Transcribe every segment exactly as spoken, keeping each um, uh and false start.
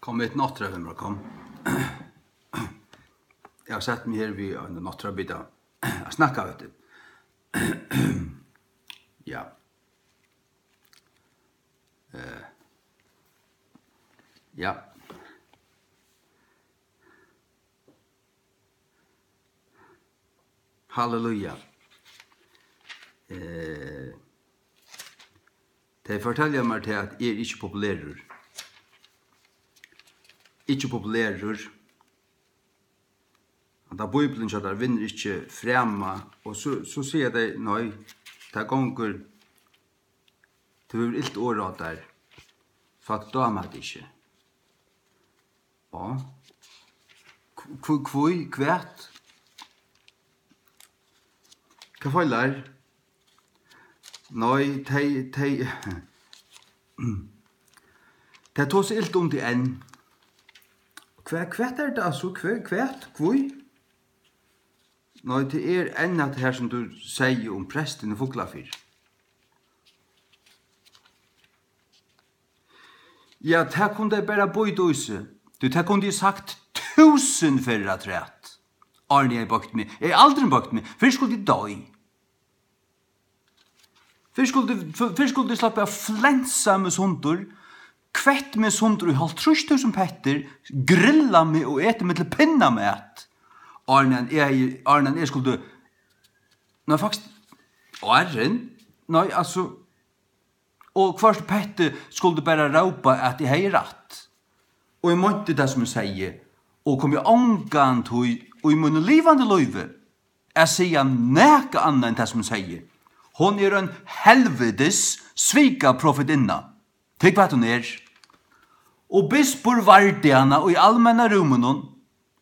Kom, eitt nátturðaveður kom. Eg havi sett meg her við ein nátturðabita at snakka eftir. Ja. Eh, ja. Halleluja. Eh, tey fortelja mær tað, at eg eri ikki populerur. Ikki populerur. Handa Bíblian hjá tær vinnur ikki frama, og so, so siga tey, nei, tað gongur, tú hevur ilt orð á tær. Fólk dáma tað ikki. Ja. Hví, hví, hvat? Hvat feilar? Nei, tey, tey, tey tosa ilt um teg enn. Hvat, hvat er tað so? Hvat, hvat? Hví? Nei, tað er enn at her sum tú segði um prestin í Fuglafirði. Ja, tað kunnu tey bara bíta í seg. Tí tað kunnu tey sagt túsund ferðir afturat. Áðrenn eg hevði boygt meg. Eg hevði aldrin boygt meg. Fyrr skuldi eg doyð. Fyrr skuldi, fyrr, fyrr skuldi eg sloppið at flensa meg sundur, kvett meg sundur í hálvtrýss túsund pettir, grilla meg og etið meg til pinnamat. Áðrenn eg, áðrenn eg skuldi, nei, faktiskt, áðrenn, nei, altso, og hvørt petti skuldi bara rópa, at eg hevði rætt. Og eg meinti tað, sum eg segði, og komi ongantíð í mínum livandi lívi at siga nakað annað enn tað, sum eg segði. Hon er ein helvitis svikaprofetinna. Tað er, hvat hon er. Og bispur vardi hana í almenna rúminum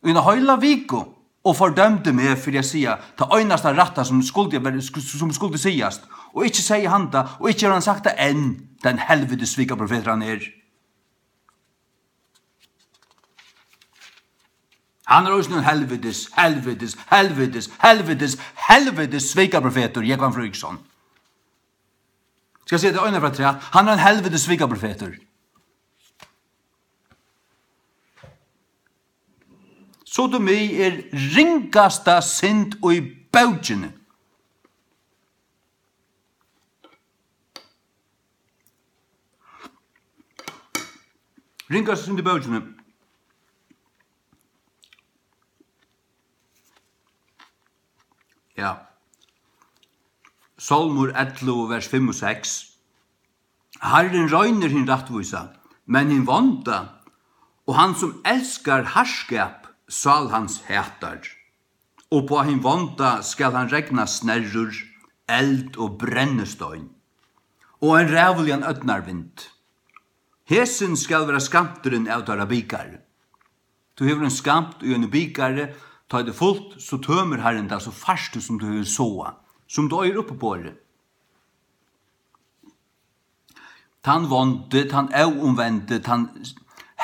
í eina heila viku og fordømdi meg fyri at siga tað einasta rætta, sum skuldi vera, sum skuldi sigast, og ikki segði hann tað, og ikki hevur hann sagt tað enn, tann helvitis svikaprofetur hann er. Hann er eisini ein helvitis, helvitis, helvitis, helvitis, helvitis svikaprofetur, Jógvan Fríðriksson. Skal eg siga tað eina ferð afturat? Hann er ein helvitis svikaprofetur. Sodomi er ringasta synd í bókini. Ringasta synd í bókini. Ja. Sálmur ellivu, vers fimm og seks. Harrin roynir hin rættvísa, men hin vonda og hann, sum elskar harðskap, sál hans hatar. Og á hin vonda skal hann regna snerrur, eld og brennistein, og ein ræðuligan ódnarvind. Hesin skal vera skamturin av teirra bikari. Tú hevur ein skamt í einum bikari, tá tað er fult, so tømir Harrin tað, so fært tú, sum tú hevur sáað, sum tú eigur uppiborið. Tann vondi, tann óumvendi, tann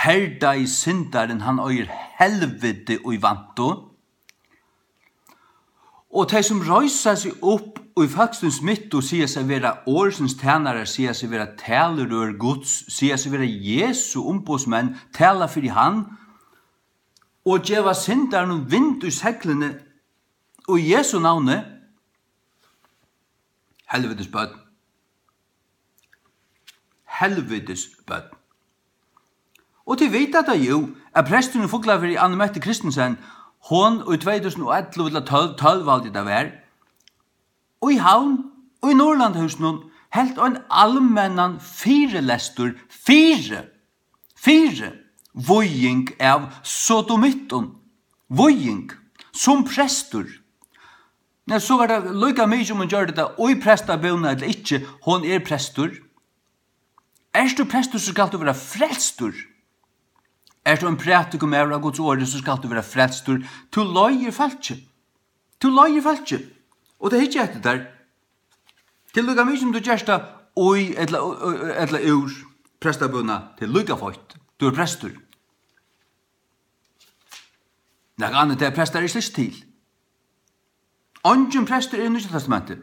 herdaði syndarin, hann eigur helviti í vantu. Og tey, sum reisa seg upp í fólksins mitt og siga seg vera orðsins tænarar, siga seg vera talurør Guds, siga seg vera Jesu umboðsmenn, tala fyri hann og geva syndaranum vind í seglini í Jesu navni, helvitis børn. Helvitis børn. Og tit vita tað jú, at presturin í Fuglafirði, Anne Mette Christensen, hon í tvey túsund og ellivu ella tólv, tólv valdi tað var, í Havn, í Norðurlandahúsinum, helt ein almennan fyrilestur fyri, fyri víging av sodomittum. Víging sum prestur. Nei, so var tað líka mikið, um hon gjørdi tað í prestabúna ella ikki, hon er prestur. Ert tú prestur, so skalt tú vera frelstur. Ert tú ein prædikumaður av Guds orði, so skalt tú vera frelstur. Tú leiðir fólkið. Tú leiðir fólkið. Og tað hyggja eftir tær. Tað er líka mikið, um tú gert tað í ella, ella úr prestabúna, tað er líka feitt. Tú ert prestur. Nakað annað, tað er prestar ikki til. Eingin prestur er í Nýggja Testamenti.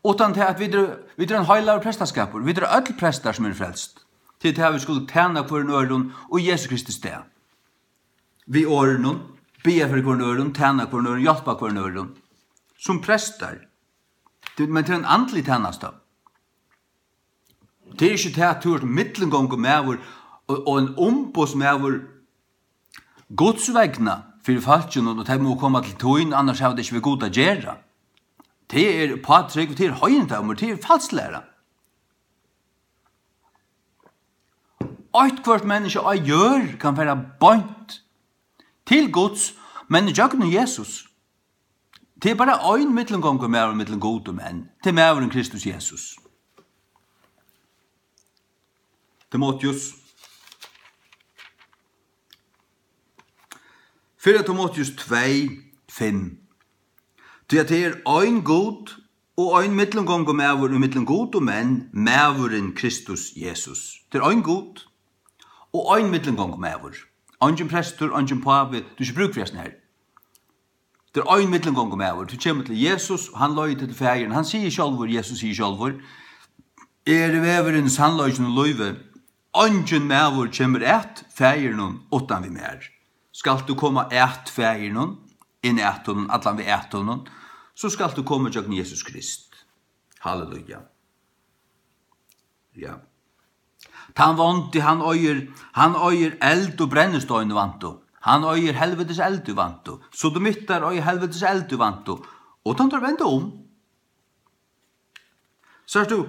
Uttan tað at vit eru, vit eru ein heilagur prestaskapur. Vit eru øll prestar sum eru frelst. Tað er tað, vit skulu tæna hvørjum øðrum og Jesu Kristi stað. Við orðunum, biðja fyri hvørjum øðrum, tæna hvørjum øðrum, hjálpa hvørjum øðrum. Sum prestar. Tað, men tað er ein andlig tænasta. Tað er ikki tað, at tú ert millumgongumaður og, og ein umboðsmaður Guds vegna fyri fólkinum, og tey mugu koma til tín, annars hava tey ikki við Gud at gera. Tað er pátrúgv, tað er heidnadómur, tað er falsklæra. Eitthvørt menniskja á jørð kann fara beint til Guds, men ígjøgnum Jesus. Tað er bara ein millumgongumaður millum Gud og menn. Tað er maðurin Kristus Jesus. Timoteus. Fyrra Timoteus tvey, fimm. Tí at tað er ein Gud og ein millumgongumaður ímillum Gud og menn, maðurin Kristus Jesus. Tað er ein Gud og ein millumgongumaður. Eingin prestur, eingin pávi, tú hevur ikki brúk fyri hasum her. Tað er ein millumgongumaður. Tú kemur til Jesus, og hann leiðir teg til Faðirin. Hann sigur sjálvur, Jesus sigur sjálvur: "Eg eri vegurin, sannleikin og lívið. Eingin maður kemur at Faðirinum uttan við mær." Skalt tú koma at Faðirinum, inn at honum, allan veg at honum, so skalt tú koma gjøgnum Jesus Krist. Halleluja. Ja. Tann vondi, hann eigur, hann eigur eld og brennistein í vantu. Hann eigur helvitis eld í vantu. Sodomittar eiga helvitis eld í vantu. Og tann teir venda um. Sært tú,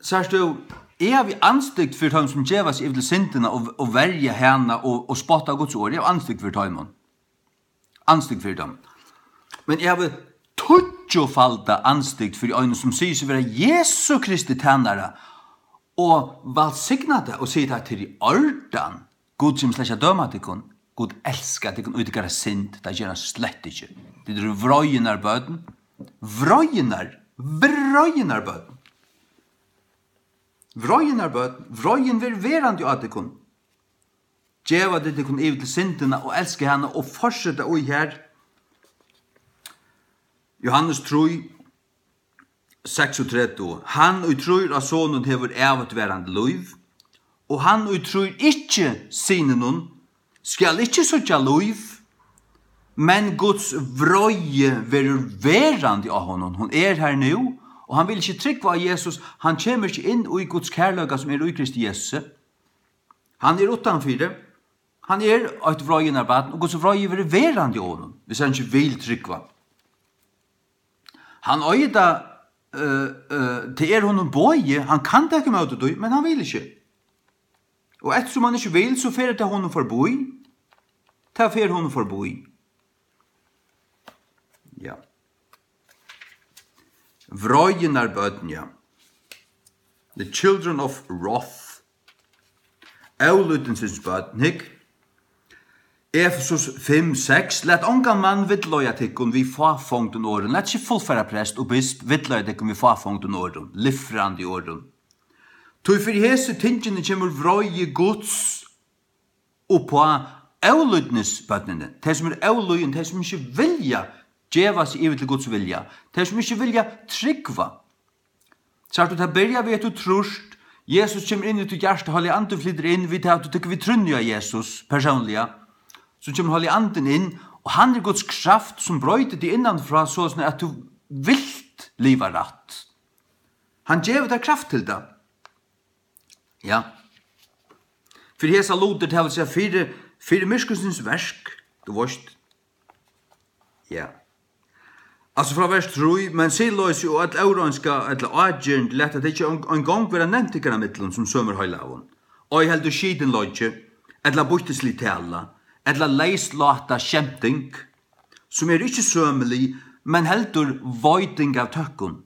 sært tú, eg havi andstygd fyri teimum, sum geva seg yvir til syndina og, og verja hana og, og spotta Guds orð. Eg havi andstygd fyri teimum. Andstygd fyri teimum. Men eg havi tíggjufalda andstygd fyri einum, sum sigur seg vera Jesu Kristi tænara og vælsignar tað og sigur tað: "Tað er í ordan. Gud kemur slett ikki at døma tykkum. Gud elskar tykkum í tykkara synd." Tað ger hann slett ikki. Tit eru vreiðinnar børn. Vreiðinnar, vreiðinnar børn. Vreiðinnar børn. Vreiðin verður verandi á tykkum. Geva tit tykkum yvir til syndina og elska hana og fortseta í har. Johannes trý, seksogtretivu: "Hann, ið trýr á Sonin, hevur ævigtvarandi lív, og hann, ið trýr ikki Syninum, skal ikki síggja lív, men Guds vreiði verður verandi á honum." Hon er har nú, og hann vil ikki trúgva á Jesus. Hann kemur ikki inn í Guds kærleika, sum er í Kristi Jesusi. Hann er uttanfyri. Hann er eitt vreiðinnar barn, og Guds vreiði verður verandi á honum, hvis hann ikki vil trúgva. Hann eigur tað, øh, øh, tað er honum boðið, hann kann taka ímóti tí, men hann vil ikki. Og eftirsum hann ikki vil, so fer tað honum forbí. Tað fer honum forbí. Ja. Vreiðinnar børn, ja. The children of wrath. Ólýdnisins børn, hygg. Efesus fimm, seks: "Lat ongan mann villleiða tykkum við fáfongdum orðum." Lat ikki fullfara prest og bisp villleiða tykkum við fáfongdum orðum, lifrandi orðum. "Tí fyri hesi tingini kemur vreiði Guds uppá ólýdnisbørnini." Tey, sum eru ólýðin, tey, sum ikki vilja geva seg yvir til Guds vilja, tey, sum ikki vilja trúgva. Sært tú, tað byrjar við, at tú trýrt. Jesus kemur inn í títt hjarta, Heilagi Andin flytur inn við tað, at tú tekur við trúnni á Jesus persónliga. So kemur Heilagi Andin inn, og hann er Guds kraft, sum broytir teg innanfrá, so at tú vilt liva rætt. Hann gevur tær kraft til tað. Ja. Fyri hesa lutir, tað vil siga, fyri, fyri myrkursins verk, tú veist. Ja. Altso, frá vers trý: "Men siðloysi og øll óreiðska ella ágirnd, lat tað ikki ein, ein gong vera nevnt tykkara millum sum sømir heilagum. Ei heldur skitinleiki, ella býttislig tala, ella leysláta skemting, sum eru ikki sømilig, men heldur veiting av tøkkum.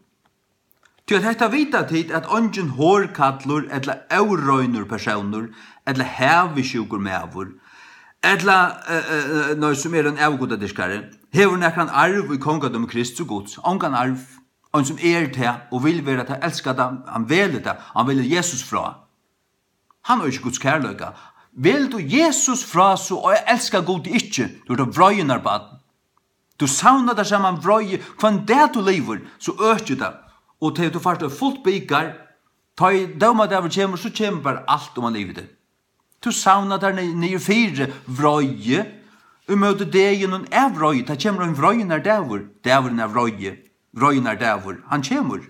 Tí at hetta vita tit, at eingin horkallur ella óreinur persónur, ella havisjúkur maður, ella, eh, eh, eh, nei, sum er ein avgudadyrkari, hevur nakran arv í kongadømi Krists og Guds." Ongan arv. Ein sum er tað og vil vera tað, elskar tað, hann velur tað, hann velur Jesus frá. Hann hevur ikki Guds kærleika. Velur tú Jesus frá, so elskar Gud teg ikki. Tú ert eitt vreiðinnar barn. Tú savnar tað sama vreiði, hvønn dag tú livir, so økir tað. Og tað, tú fært eitt fult bikar, Tá ið dómadagur kemur, so kemur bara alt um hann yvir teg. Tú savnar tær ni-, niður fyri vreiði, ímóti deginum av vreiði, tað kemur ein vreiðinnar dagur, dagurin av vreiði, vreiðinnar dagur, hann kemur.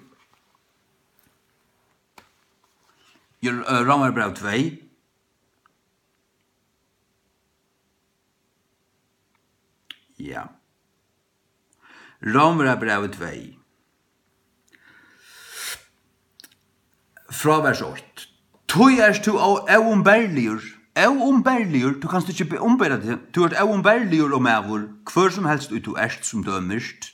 J-, eh, Rómarbræv tvey. Ja. Rómverjabrævið tvey. Frá vers eitt. Tí ert tú ó-, óumberligur, óumberligur, tú kanst ikki be-, umbera teg, tú ert óumberligur, ó maður, hvør sum helst ið tú ert, sum dømist.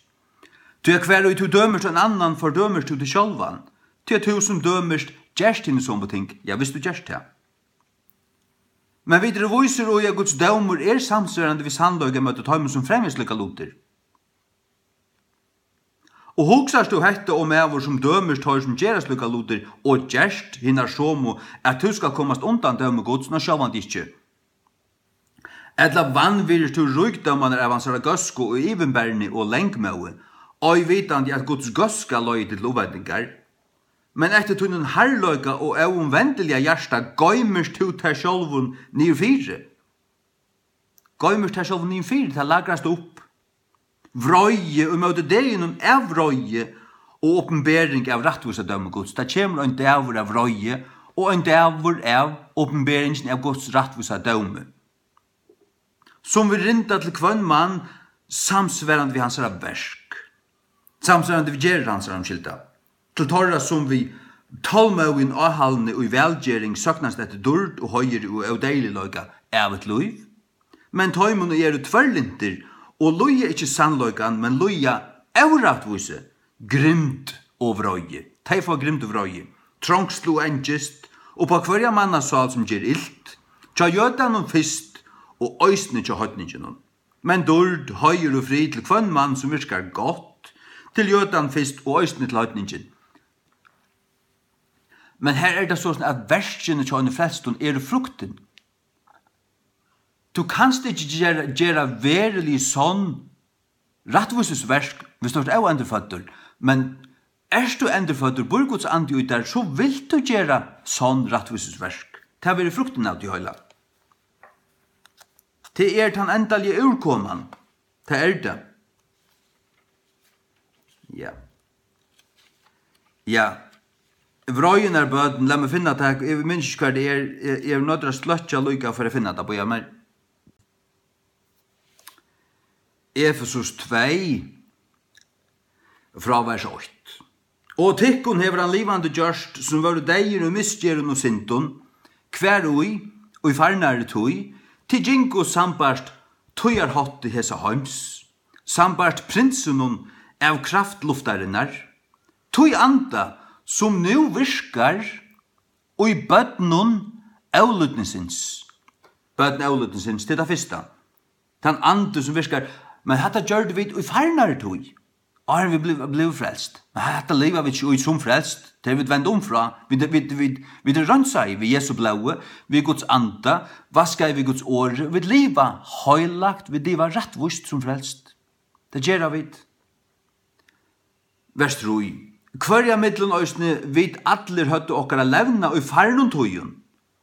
Tí at hvar ið tú dømist ein annan, fordømist tú teg sjálvan. Tí at tú sum dømist, gerst hini somu ting, ja, viss tú gerst tað. Men vit eru vísir í, at Guds dómur er samsvarandi við sannleika móti teimum, sum fremja slíkar lutir. Og hugsar tú hetta, ó maður, sum dømir teir, sum gera slíkar lutir, og gerst hinar somu, at tú skalt komast undan dómi Guds? Nei, sjálvandi ikki. Ella vanvirðir tú ríkdómarnar av hansara góðsku og yvirberni og langmóði, ei vitandi, at Guds góðska leiðir til umvendingar? Men eftir tínum harðleika og óumvendiliga hjarta goymir tú tær sjálvum niður fyri. Goymir tær sjálvum niður fyri, tað lagrast upp. Vreiði ímóti deginum av vreiði og opinbering av rættvísadómi Guds. Tað kemur ein dagur av vreiði og ein dagur av opinberingini av Guds rættvísadómi, sum vil rinda til hvønn mann samsvarandi við hansara verk, samsvarandi við gerðir hansara, umskylda, til teirra, sum við tolmóðum áhaldni í vælgering sóknast eftir dýrd og heiðri og ódeyðiligleika, ævigt lív. Men teimum, ið eru tvørlyntir og lýða ikki sannleikan, men lýða órættvísi, grimd og vreiði. Tey fáa grimd og vreiði. Trongsl og angist, upp á hvørja mannasál, sum ger ilt, hjá jødanum fyrst og eisini hjá heidninginum. Men dýrd, heiður og frið til hvønn mann, sum virkar gott, til jødan fyrst og eisini til heidningin. Men her er tað so, at verkini hjá einum frelstum eru fruktin. Tú kanst ikki gera, gera verulig sonn rættvísisverk, viss tú ert óendurføddur, men ert tú endurføddur, býr Guds andi í tær, so vilt tú gera sonn rættvísisverk. Tað verður fruktin av tí heila. Tað er tann endaliga úrkoman. Tað er tað. Ja. Ja. Vreiðinnar børn, lat meg finna tað. Eg minnist ikki, hvar tað er. Eg, eg eri noyddur at sløkkja líka fyri at finna tað. Bíða mær. Efesus tvey, frá vers eitt. Og tykkum hevur hann livandi gjørt, sum vóru deyðir í misgerðum og syndum, hvar í, í farnari tíð, tit gingu sambært tíðarhátti hesa heims, sambært prinsinum av kraft luftarinnar, tí anda, sum nú virkar í børnum ólýdnisins. Børn ólýdnisins, tað er tað fyrsta. Tann andi, sum virkar. Men hatta gjørdu vit í farnari tíð, áðrenn vit blivu, blivu frelst. Men hatta liva vit ikki í sum frelst. Tað er vit vend um frá. Vit, vit, vit, vit eru reinsaði við Jesu blóði, við Guds anda, vaskaði við Guds orði. Vit liva heilagt, vit liva rættvíst sum frelst. Tað gera vit. Vers trý. Hvørja millum eisini vit allir høvdu okkara levna í farnum tíðum,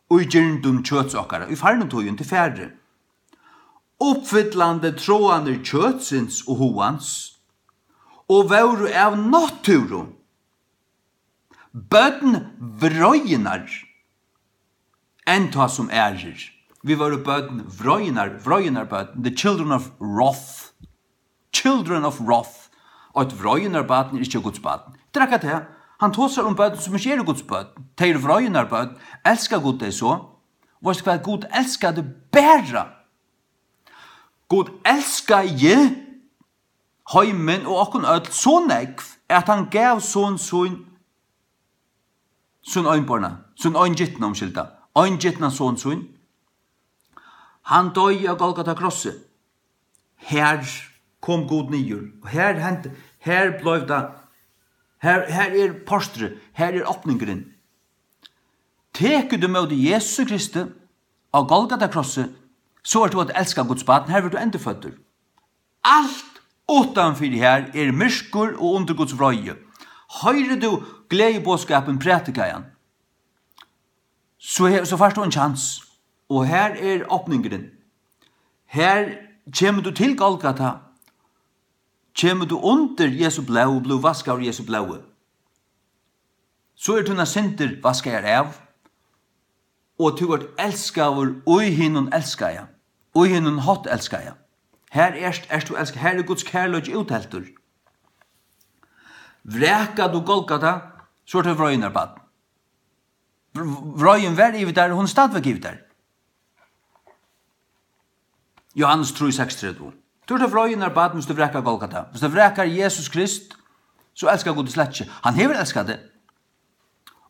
í girndum kjøts okkara, í farnum tíðum, til fari, uppfyllandi tráanir kjøtsins og hugans, og vóru av náttúru børn vreiðinnar, enn tá sum aðrir. Vit vóru børn vreiðinnar, vreiðinnar børn, the children of wrath. Children of wrath. Og eitt vreiðinnar barn er ikki Guds barn. Tað er akkurát tað. Hann tosar um børn, sum ikki eru Guds børn. Tey eru vreiðinnar børn. Elskar Gud tey so? Veitst tú hvat? Gud elskar teg bara. Gud elskaði heimin og okkum øll so nógv, at hann gav son sín, sín einborna, sín eingitna, umskylda, eingitna son sín. Hann doyði á Golgata krossi. Her kom Gud niður, og her hendi, her bleiv tað, her, her er portrið, her er opningurin. Tekur tú móti Jesu Kristi á Golgata krossi, so ert tú eitt elskað Guds barn, her verður tú endurføddur. Alt uttanfyri her er myrkur og undir Guds vreiði. Hoyrir tú gleðiboðskapin, prædikaðan, so, he, so fært tú ein kjans. Og her er opningurin. Her kemur tú til Golgata, kemur tú undir Jesu blóð og blívur vaskaður í Jesu blóði. So eru tínar syndir vaskaðar av, og tú ert elskaður í hinum elskaða, í hinum hátt elskaða. Her ert, ert tú elskaður, her er Guds kærleiki útheltur. Vrakar tú Golgata, so ert tú vreiðinnar barn. Vreiðin var yvir tær, og hon er stadigvæk yvir tær. Johannes trý seksogtretivu. Tú ert vreiðinnar barn, viss tú vrakar Golgata. Viss tú vrakar Jesus Krist, so elskar Gud teg slett ikki. Hann hevur elskað teg.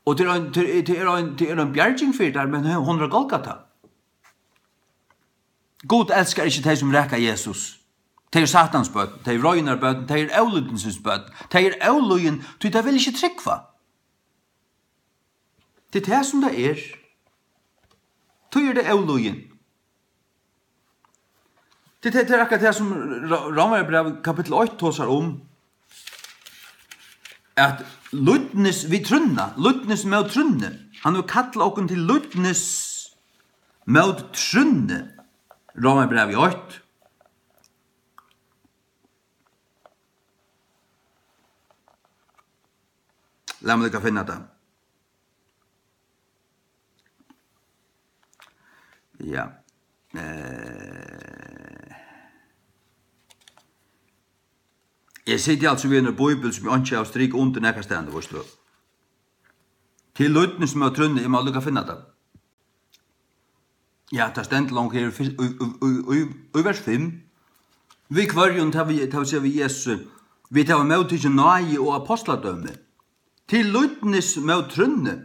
Og tað er ein, tað er, tað er ein, tað er ein bjarging fyri tær, men hon er Golgata. Gud elskar ikki tey, sum vraka Jesus. Tey eru Satans børn, tey eru vreiðinnar børn, tey eru ólýdnisins børn, tey eru ólýðin, tí tey vilja ikki trúgva. Tað er tað, sum tað er. Tí er tað ólýðin. Tað er, tað er akkurát tað, sum Ró-, Rómverjabrævið kapittul eitt tosar um, at lýdnis við trúnna, lýdnis mót trúnni. Hann hevur kallað okkum til lýdnis mót trúnni. Rómverjabrævið eitt. Lat meg líka finna tað. Ja. Eh. Eg siti altso við eina bíbel, sum eg einki havi strikað undir nakrastaðni, veitst tú. Til lýdnis mót trúnni, eg má líka finna tað. Ja, tað stendur longur her í fyrst-, í, í, í, í, í vers fimm. Við hvørjum, tað vil, tað vil siga við Jesu, vit hava móttikið náði og ápostladømi, til lýdnis mót trúnni,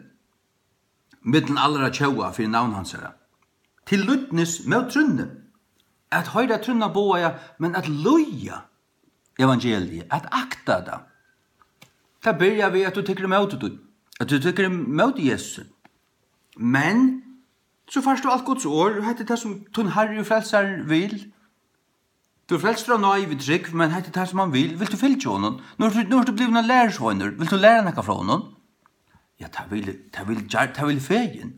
millum allra tjóða fyri navn hansara. Til lýdnis mót trúnni. At hoyra trúnna boðaða, men at lýða evangeliið, at akta tað. Tað byrjar við, at tú tekur ímóti tí, at tú tekur ímóti Jesusi. Men so fært tú alt Guds orð, og hetta er tað, sum tín Harri og Frelsari vil. Tú ert frelst frá náði við trúgv, men hetta er tað, sum hann vil. Vilt tú fylgja honum? Nú ert tú, nú ert tú blivin ein lærisveinur. Vilt tú læra nakað frá honum? Ja, tað vil, tað vil gjar-, tað vil fegin.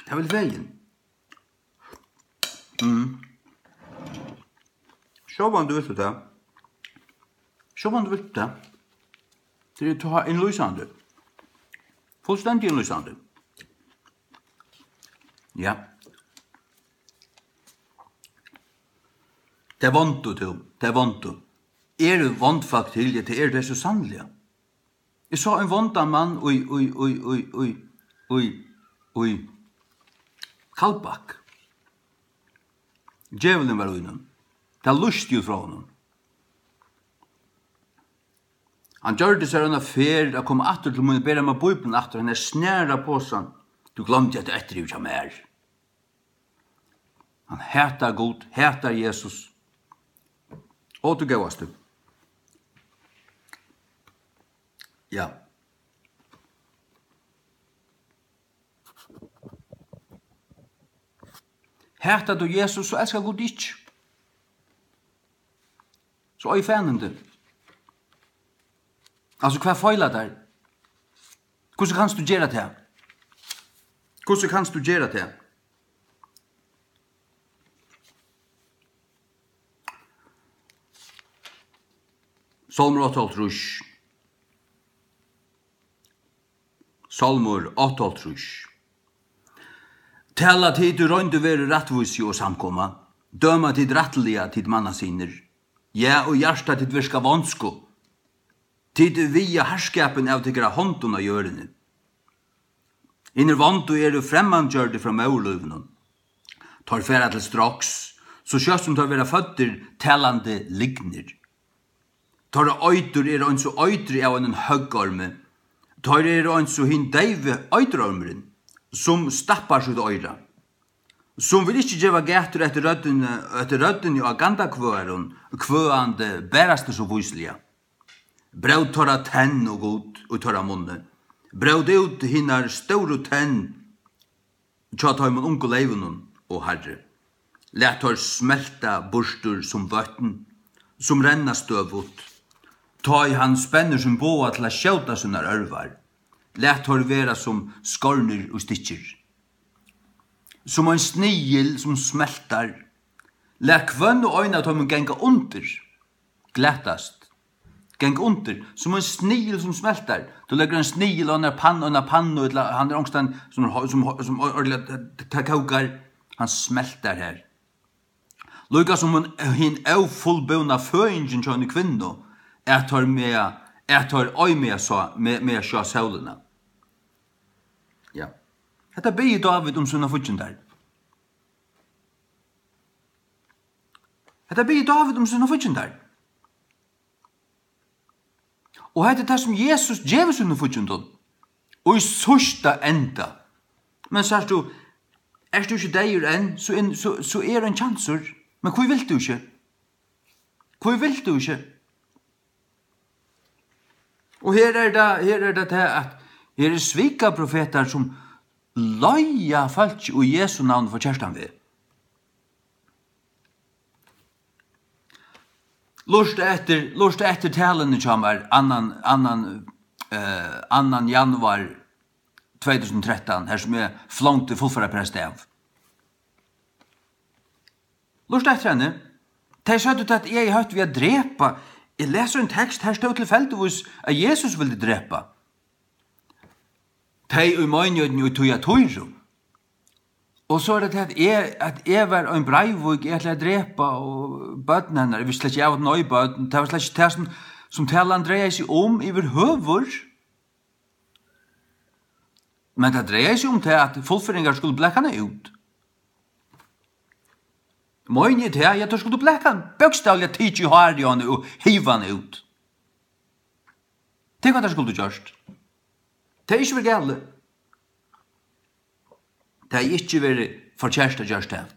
Tað vil fegin. Mm. Sjálvandi vilt tú tað. Sjálvandi vilt tú tað. Tað er tá innlýsandi. Fullstendig innlýsandi. Ja. Tey vondu, tú. Tey vondu. Eru vond fólk til? Ja, tað eru tey so sanniliga. Eg sá ein vondan mann í, í, í Kaldbak. Djevulin var í honum. Tað lýsti út frá honum. Hann gjørdi sær eina ferð at koma aftur til mín, bera mær Bíbliuna aftur, hann hevði snarað posan. Tú gloymdi hetta eftir yvir hjá mær. Hann hatar Gud, hatar Jesus. Ó, tú góðasti. Ja. Hatar tú Jesus, so elskar Gud teg ikki. So ei fanindi. Altso, hvat feilar tær? Hvussu kanst tú gera tað? Hvussu kanst tú gera tað? Sálmur áttaoghálvtrýss. Sálmur áttaoghálvtrýss. Tala tit í roynd og veru rættvísi, og samkoma? Døma tit rættiliga, tit mannasynir? Ja, og hjarta tit virka vonsku? Tit viga harðskapin av tykkara hondum á jørðini. Hinir vondu eru fremmandgjørdir frá móðurlívinum. Teir fara til stroks, so skjótt sum teir verða føddir, talandi lygnir. Teirra eitur er eins og eitrið av einum høggormi. Teir eru eins og hin deyvi eiturormurin, sum stappar sítt oyra, sum vil ikki geva gætur eftir røddini, eftir røddini á gandakvøðarum, kvøðandi barastur so vísliga. Brót teirra tenn, o Gud, í teirra munni. Brót út hinar stóru tenn hjá teimum ungu leyvunum, o Harri. Lat teir smelta burtur sum vøtn, sum renna støðugt, tá ið hann spennir sín boga til at skjóta sínar ørvar. Lat teir vera sum skornir í stykkir. Sum ein snigil, sum smeltar. Lat hvønn og ein av teimum ganga undir, glatast. Ganga undir, sum ein snigil, sum smeltar. Tú leggur ein snigil á eina pannu, eina pannu, ella hann er onkustaðni, sum, sum, sum, sum ordiliga, tað kókar, hann smeltar har. Líka sum hon, hin ófullbúna føðingin hjá eini kvinnu, at teir mega, at teir ei mega sá, me-, mega sjá sólina. Ja. Hetta biður Dávid um sínar fíggindar. Hetta biður Dávid um sínar fíggindar. Og hetta er tað, sum Jesus gevur sínum fíggindum. Og í síðsta enda. Men sært tú, ert tú ikki deyður enn, so, inn, so, so er ein kjansur. Men hví vilt tú ikki? Hví vilt tú ikki? Og her er tað, her er tað, tað, at her eru svikaprofetar, sum leiða fólk í Jesu navn frá kertan veg. Lurta eftir, lurta eftir taluni hjá mær annan, annan, eh, annan januar tvey túsund og trettan, har sum eg flongdi fullferðarprest av. Lurta eftir henni. Tey søgdu, at eg hevði høgt við at drepa. Eg lesi ein tekst, har stóð tilfeldigvís, at Jesus vildi drepa tey í meinigheitini í Týatýru. Og so er tað, at eg, at eg var ein Breivik, eg ætlaði at drepa og børn hennara. Eg visti slett ikki av, at hon eigur børn. Tað var slett ikki tað, sum, sum talan dreiaði seg um yvirhøvur. Men tað dreiaði seg um tað, at fullføringar skuldu blaka hana út. Meini eg tað, ja, teir skuldu blaka hann, bókstavliga tikið í hárið á henni og hiva hann út. Tað er, hvat teir skuldu gjørt. Tað er ikki verið galið. Tað hevði ikki verið forkert at gjørt tað.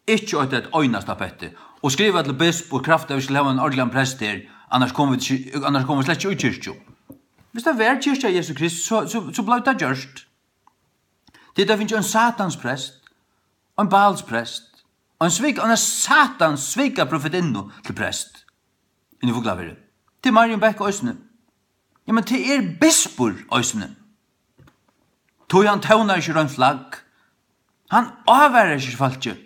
Ikki eitt, eitt einasta petti. Og skriva til bisp og krevja, at vit skulu hava ein ordiligan prest her, annars koma vit ikki, annars koma vit slett ikki í kirkju. Viss tað var kirkja Jesu Krist, so, so, so bleiv tað gjørt. Tit hava fingið ein satans prest, ein Baals prest, ein svik-, ein satans svikaprofetinnu til prest inn í Fuglafirði. Tað er Marjun Bech eisini. Ja, men tað er bispur eisini. Tí hann tónar ikki reint flagg. Hann ávarar ikki fólkið.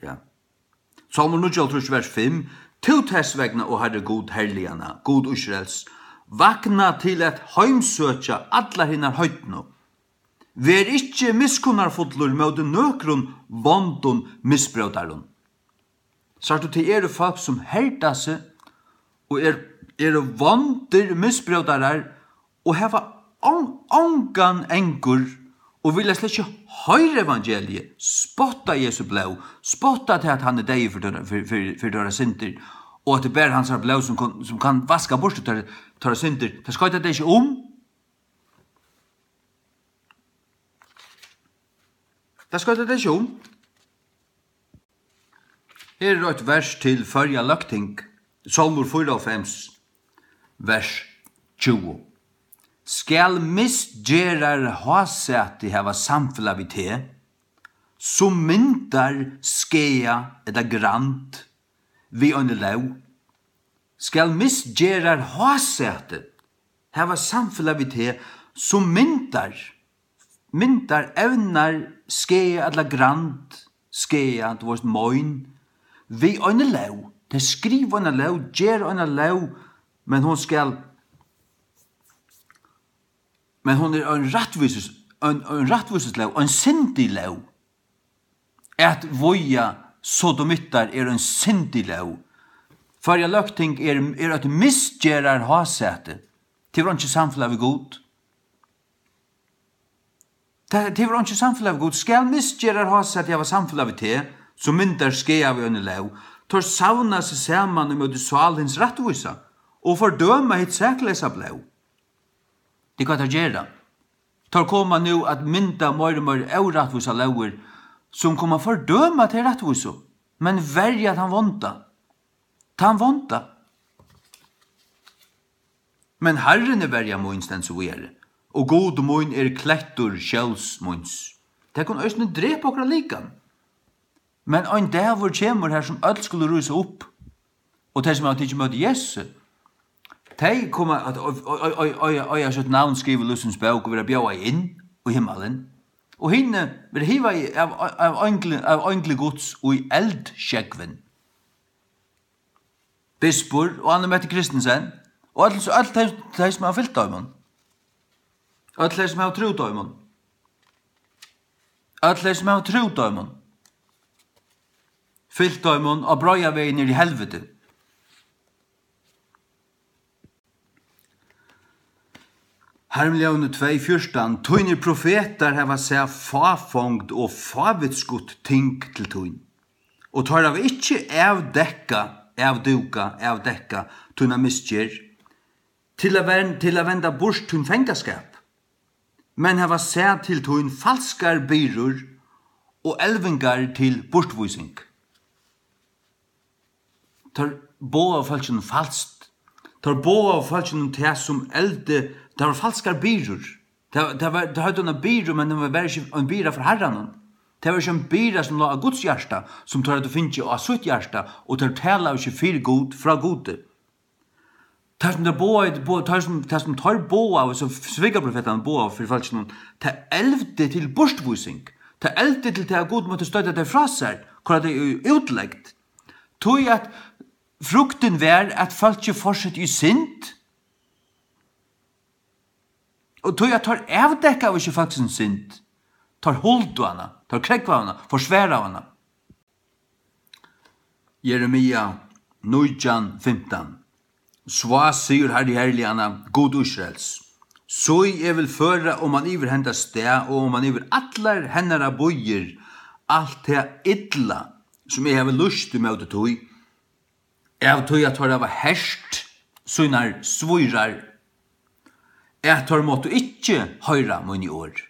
Ja. Sálmur níggjuoghálvtrýss, vers fimm: Tú tess vegna, o Harri Gud herliganna, Gud Ísraels, vakna til at heimsøkja allar hinar heidnu. Ver ikki miskunnarfullur móti nøkrum vondum misbrótarum. Sært tú, tað eru fólk, sum herda seg og er, eru vondir misbrótarar og hava on-, ongan angur og vilja slett ikki hoyra evangeliið, spotta Jesu blóð, spotta tað, at hann er deyður fyri teirra, fyri, fyri, fyri teirra syndir, og at tað er bara hansara blóð, sum kann, sum kann vaska burtur teirra, teirra syndir. Tað skoyta tey ikki um. Tað skoyta tey ikki um. Her er eitt vers til Føroya løgting, Sálmur fýraoghálvfems, vers tjúgu. Skal misgerðarhásæti hava samfelag við teg, sum myndar skaða ella grand við eini lóg? Skal misgerðarhásæti hava samfelag við teg, sum myndar, myndar evnar skaða ella grand, skaða, tú veist, mein, við eini lóg. Tey skriva eina lóg, gera eina lóg, men hon skal, men hon er ein rættvísis-, ein, ein rættvísislóg, ein syndig lóg. At víga sodomittar er ein syndig lóg. Føroya løgting er, er eitt misgerðarhásæti. Tað hevur einki samfelag við Gud. Tað, tað hevur einki samfelag við Gud. Skal misgerðarhásæti hava samfelag við teg, sum myndar skaða við eini lóg? Teir savna seg saman ímóti sál hins rættvísa og fordøma hitt sakleysa blóð. Tað er, hvat teir gera. Teir koma nú at mynda meir og meir órættvísar lógir, sum koma at fordøma tey rættvísu, men verja tann vonda. Tann vonda. Men Harrin er verja mín, stendur so víðari, og Gud mín er klettur skjóls míns. Tey kunnu eisini drepa okkara likam. Men ein dagur kemur, har sum øll skulu rísa upp, og tey, sum hava tikið ímóti Jesusi, Tey koma at ei-, ei-, ei-, ei-, eiga sítt navn skrivað í lívsins bók og verða bjóðað inn í himmalin. Og hini verða hivaði av, av eingli, av eingli Guds í eldsjógvin. Bispur og Anne Mette Christensen og øll, øll tey, tey sum hava fylgt teimum. Øll tey sum hava trúð teimum. Øll tey sum hava trúð teimum. Fylgt teimum á breiða vegin niður í helviti. Harmljóðini tvey fjúrtan: Tínir profetar hava sæð fáfongd og fávitskut ting til tín, og teir hava ikki avdekkað, avdúkað, avdekkað tína misgerð, til at ven-, til at venda burt tín fangaskap, men hava sæð til tín falskar byrður og elvingar til burturvísing. Teir boðaðu fólkinum falskt. Teir boðaðu fólkinum tað sum eldi, tað var falskar byrður. Tað, tað var, tað høvdu eina byrðu, men tað var bara ikki ein byrða frá Harranum. Tað var ikki ein byrða sum lá á Guds hjarta, sum teir høvdu fingið á sítt hjarta, og teir talaðu ikki fyri Gud, frá Gudi. Tað sum teir boðaðu, boð-, tað sum, tað sum teir boðaðu, sum svikarprofetarnir boðaðu fyri fólkinum, tað elvdi til burturvísing. Tað elvdi til tað, at Gud mátti stoyta tey frá sær, koyra tey í útlegd. Tí at fruktin var, at fólkið fortsetti í synd, og tí at teir avdekkaðu ikki fólksins synd, teir huldu hana, teir krógvaðu hana, forsvaraðu hana. Jeremia nítjan fimtan: Svá, sigur Harri herliganna, Gud Ísraels, sí, eg vil føra oman yvir henda stað og oman yvir allar hennara býir alt tað illa, sum eg havi lýst ímóti tí, av tí at teir hava hert sínar svírar, at teir máttu ikki hoyra míni orð.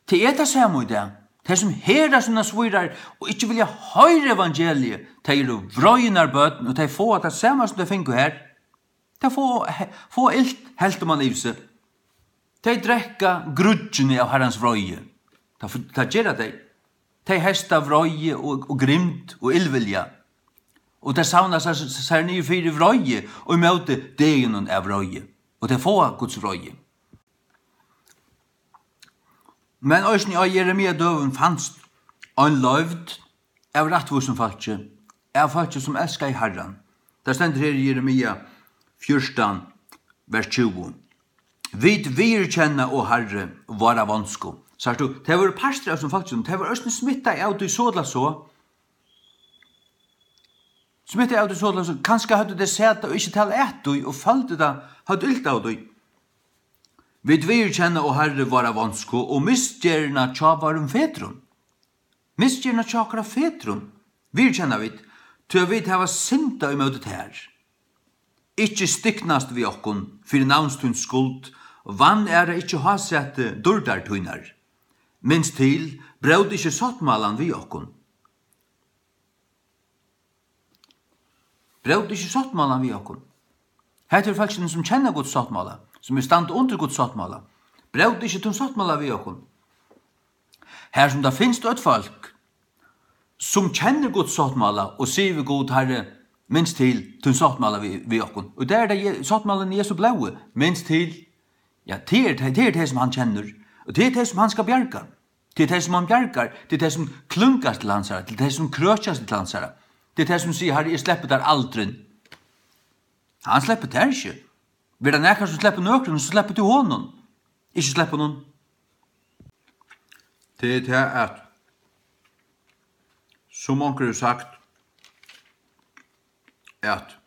Tað er tað sama í dag. Tey sum herða sínar svírar og ikki vilja hoyra evangeliið, tey eru vreiðinnar børn, og tey fáa tað sama sum tey fingu har. Tey fáa, he-, fáa ilt helt um hann yvir seg. Tey drekka grýggini av Harrans vreiði. Tað f-, tað gera tey. Tey heysta vreiði og, og grimd og illvilja. Og tey savna sær, sær niður fyri vreiði og ímóti deginum av vreiði. Og tey fáa Guds vreiði. Men eisini á Jeremia døgum fanst ein loyvd av rættvísum fólki, av fólki, sum elskaði Harran. Tað stendur her í Jeremia fjúrtan, vers tjúgu: Vit viðurkenna, o Harri, vára vonsku. Sært tú, tey vóru partur av sum fólki, tey vóru eisini smittað av tí so ella so. Smittað av tí so ella so, kanska høvdu tey sæð tað og ikki talað at tí og føldu tað, høvdu ilt av tí. Vit viðurkenna, o Harri, vára vonsku og misgerðina hjá várum fedrum. Misgerðina hjá okkara fedrum viðurkenna vit, tí at vit hava syndað ímóti tær. Ikki stiknast við okkum fyri navns tíns skuld, vanæra ikki hásæti dýrdar tínar. Minst til, brót ikki sáttmálan við okkum. Brót ikki sáttmálan við okkum. Hetta eru fólkini, sum kenna Guds sáttmála, sum eru standa undir Guds sáttmála. Brót ikki tín sáttmála við okkum. Har sum tað finst eitt fólk, sum kennir Guds sáttmála og sigur við Gud: Harri, minst til tín sáttmála við, við okkum. Og tað er tað Je-, sáttmálin í Jesu blóði, minst til. Ja, tað er, tað er tað, sum hann kennir. Og tað er tað, sum hann skal bjarga. Tað er tey, sum hann bjargar. Tað er tey, sum klúngast til hansara. Tað er tey, sum krøkjast til hansara. Tað er tey, sum siga: Harri, eg sleppi tær aldrin. Hann sleppur tær ikki. Verður tað nakar, sum sleppur nøkrum, so sleppur tú honum. Ikki slepp honum. Tað er tað, at sum onkur hevur sagt, at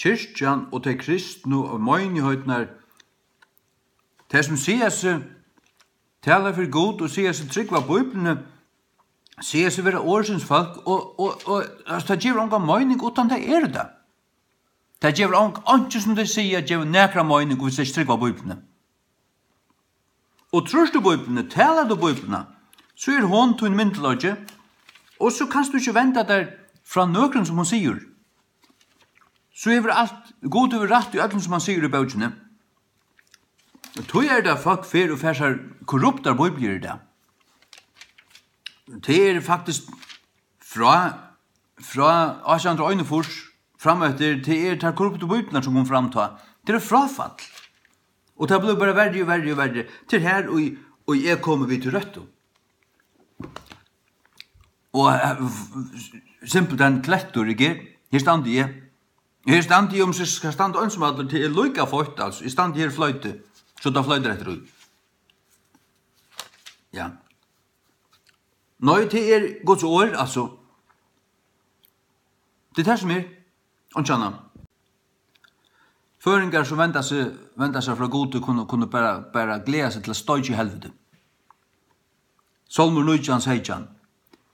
kirkjan og tey kristnu og meinigheitirnar, tey sum siga seg tala fyri Gud og siga seg trúgva Bíbliuni, siga seg vera orðsins fólk, og, og, og, altso, tað gevur onga meining, uttan tey eru tað. Tað gevur ong-, einki, sum tey siga, gevur nakra meining, um tey ikki trúgva Bíbliuni. Og trýrt tú Bíbliuni, talar tú Bíbliuna, so er hon tín myndugleiki, og so kanst tú ikki venda tær frá nøkrum, sum hon sigur. So hevur alt, Gud hevur rætt í øllum, sum hann sigur í bókini. Og tí er tað, fólk fer og fær sær korruptar bíbliur í dag. Tað er faktiskt frá, frá átjan hundrað og einogfýrs, frameftir, tað er tær korruptu bíbliurnar, sum kom fram tá. Tað er fráfall. Og tað blívur bara verri og verri og verri, til har, og, og eg komi við til røttu. Og eh, v- v- simpelthen klettur, ikki? Her standi eg. Her standi eg, um eg skal standa einsamallur, tað er líka feitt, altso. Eg standi her og floyti, so tað floytur eftir í. Ja. Nei, tað er Guds orð, altso. Tað er tað, sum er. Einki annað. Føroyingar, sum venda seg, venda seg frá Gudi, kunnu, kunnu bara, bara gleða seg til at steikja í helviti. Sálmur nítjan seytjan.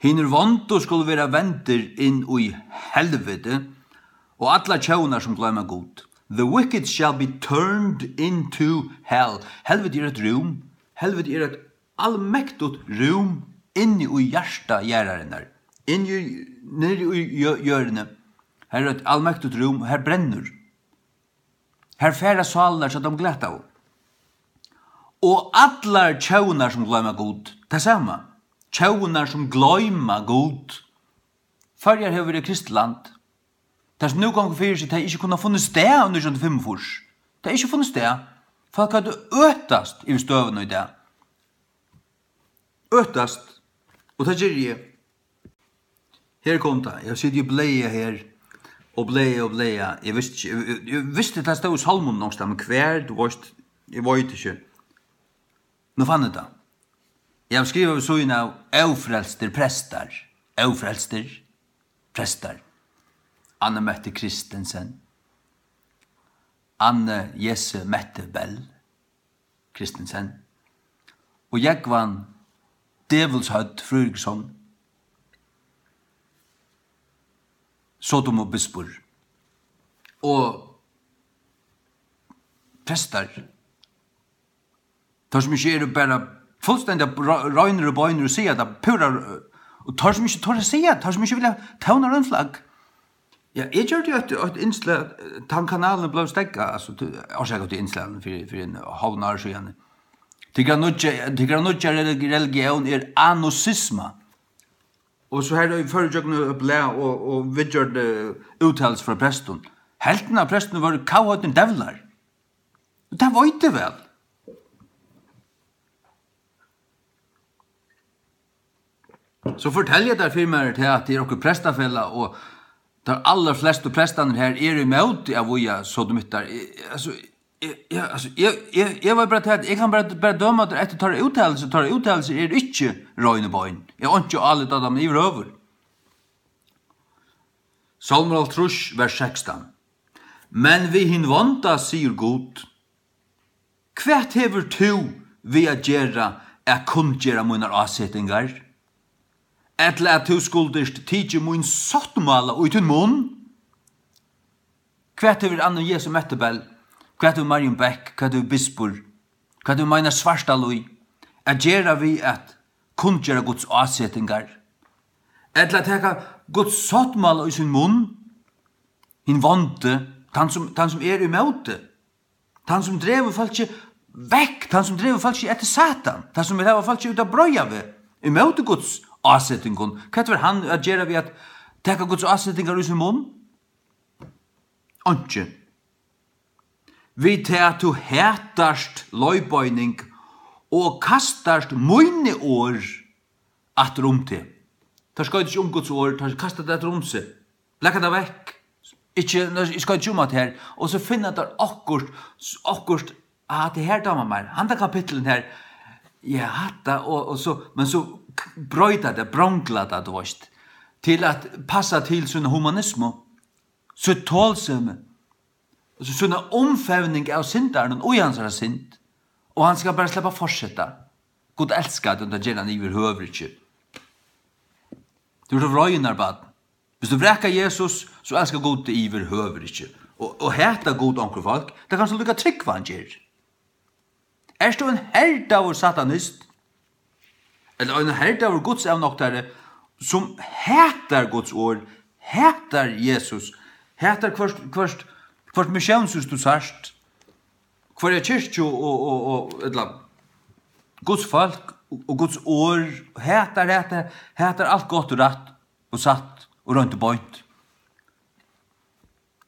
Hinir vondu skulu vera vendir inn í helviti, og allar tjóðirnar, sum gloyma Gud. The wicked shall be turned into hell. Helviti er eitt rúm. Helviti er eitt almektigt rúm inni í hjarta jarðarinnar. Inni í, niðri í jø- jørðini. Har er eitt almektigt rúm, har brennur. Har fara sálir, so teir glataðu. Og allar tjóðirnar, sum gloyma Gud, tað sama. Tjóðirnar, sum gloyma Gud. Føroyar hevur verið kristið land. Tað, sum nú gongur fyri seg, tað er ikki kunnað funnið stað í nítjan hundrað og fimmogfýrs. Tað er ikki funnið stað. Fólk høvdu øtast yvir støðuna í dag. Øtast. Og tað geri eg. Her kom tað. Eg siti og blaði her, og blaði og blaði. Eg visti ikki, eg, eg, eg visti, tað stóð í Sálmunum onkustaðni, men hvar, tú veist, eg veit ikki. Nú fann eg tað. Eg havi skrivað við síðuna av Ófrelstir prestar. Ófrelstir prestar. Anne Mette Christensen. Anne Jesse Mette Bell. Christensen og Jógvan Djevulshøvd Fríðriksson, Sodomubispur og prestar, teir sum ikki eru bara fullstendiga reinir og beinir og siga tað púra, og teir sum ikki tora at siga, teir sum ikki vilja tóna ein flagg. Ja, eg gjørdi eitt, eitt innslag, tann kanalin bleiv steðgað, altso, orsaka, tí innslagnum fyri, fyri ein hálvan ár síðani. Tykkara nýggja, tykkara nýggja religión er anusisma. Og so har fór eg gjøgnum eitt blað og, og viðgjørdi úttalilsir frá prestum. Helvtin av prestum vóru kavhøvdnir djevlar. Og tað veit eg væl. So fortelja teir fyri mær tað, at tað er okkurt prestafelag, og teir allarflestu prestarnir her eru ímóti at víga sodomittar. Eg, altso, eg, eg, altso, eg, eg, eg var bara til at, eg kann bara, bara døma teir eftir teirra úttalilsir. Teirra úttalilsir eru ikki rein og bein. Eg havi einki álit á teimum yvirhøvur. Sálmur hálvtrýss, vers sekstan. Men við hin vonda sigur Gud: Hvat hevur tú við at gera at kunngera mínar ásetingar? Ella at tú skuldirt tikið mín sáttmála í tín munn? Hvat hevur Anna Jesu Mettebell, hvat hevur Marion Beck, hvat hevur Bispur, hvat hevur Meinar Svartalíð at gera við at kunngera Guds ásetingar? Ella at taka Guds sáttmála í sín munn? Hin vondi, tann sum, tann sum er ímóti. Tann sum dregur fólki vekk, tann sum dregur fólki eftir Satan, tann sum vil hava fólki út á breiðaveg, ímóti Guds ásetingum. Hvat hevur hann at gera við at taka Guds ásetingar í sín munn? Einki. Við tað at tú hatast leiðbeining og kastast míni orð aftur um teg. Teir skoyta ikki um Guds orð, teir kasta tað aftur um seg. Blaka tað vekk. Ikki, nei, eg skoyt ikki um hatta her. Og so finna teir okkurt, okkurt, ah, tað her dámar mær. Handa kapitlin her, ja, hatta, og, og so, men so k-, broyta tað, brongla tað, tú veist, til at passa til sína humanismu, sítt tolsemi, og so sína umfevning av syndaranum og í hansara synd, og hann skal bara sleppa at fortseta. Gud elskar teg, og tað ger hann yvirhøvur ikki. Tú ert eitt reinarbarn. Viss tú vrakar Jesus, so elskar Gud teg yvirhøvur ikki. Og, og hatar Gud onkur fólk, tað kanst tú líka trúgva hann ger. Ert tú ein herdaður satanist? Ella ein herdaður gudsavnoktari, sum hatar Guds orð, hatar Jesus, hatar hvørt, hvørt, hvørt missiónshús tú sært, hvørja kirkju og, og, og, ella Guds fólk og, og Guds orð, hatar, hatar, hatar alt gott og rætt og satt og reint og beint.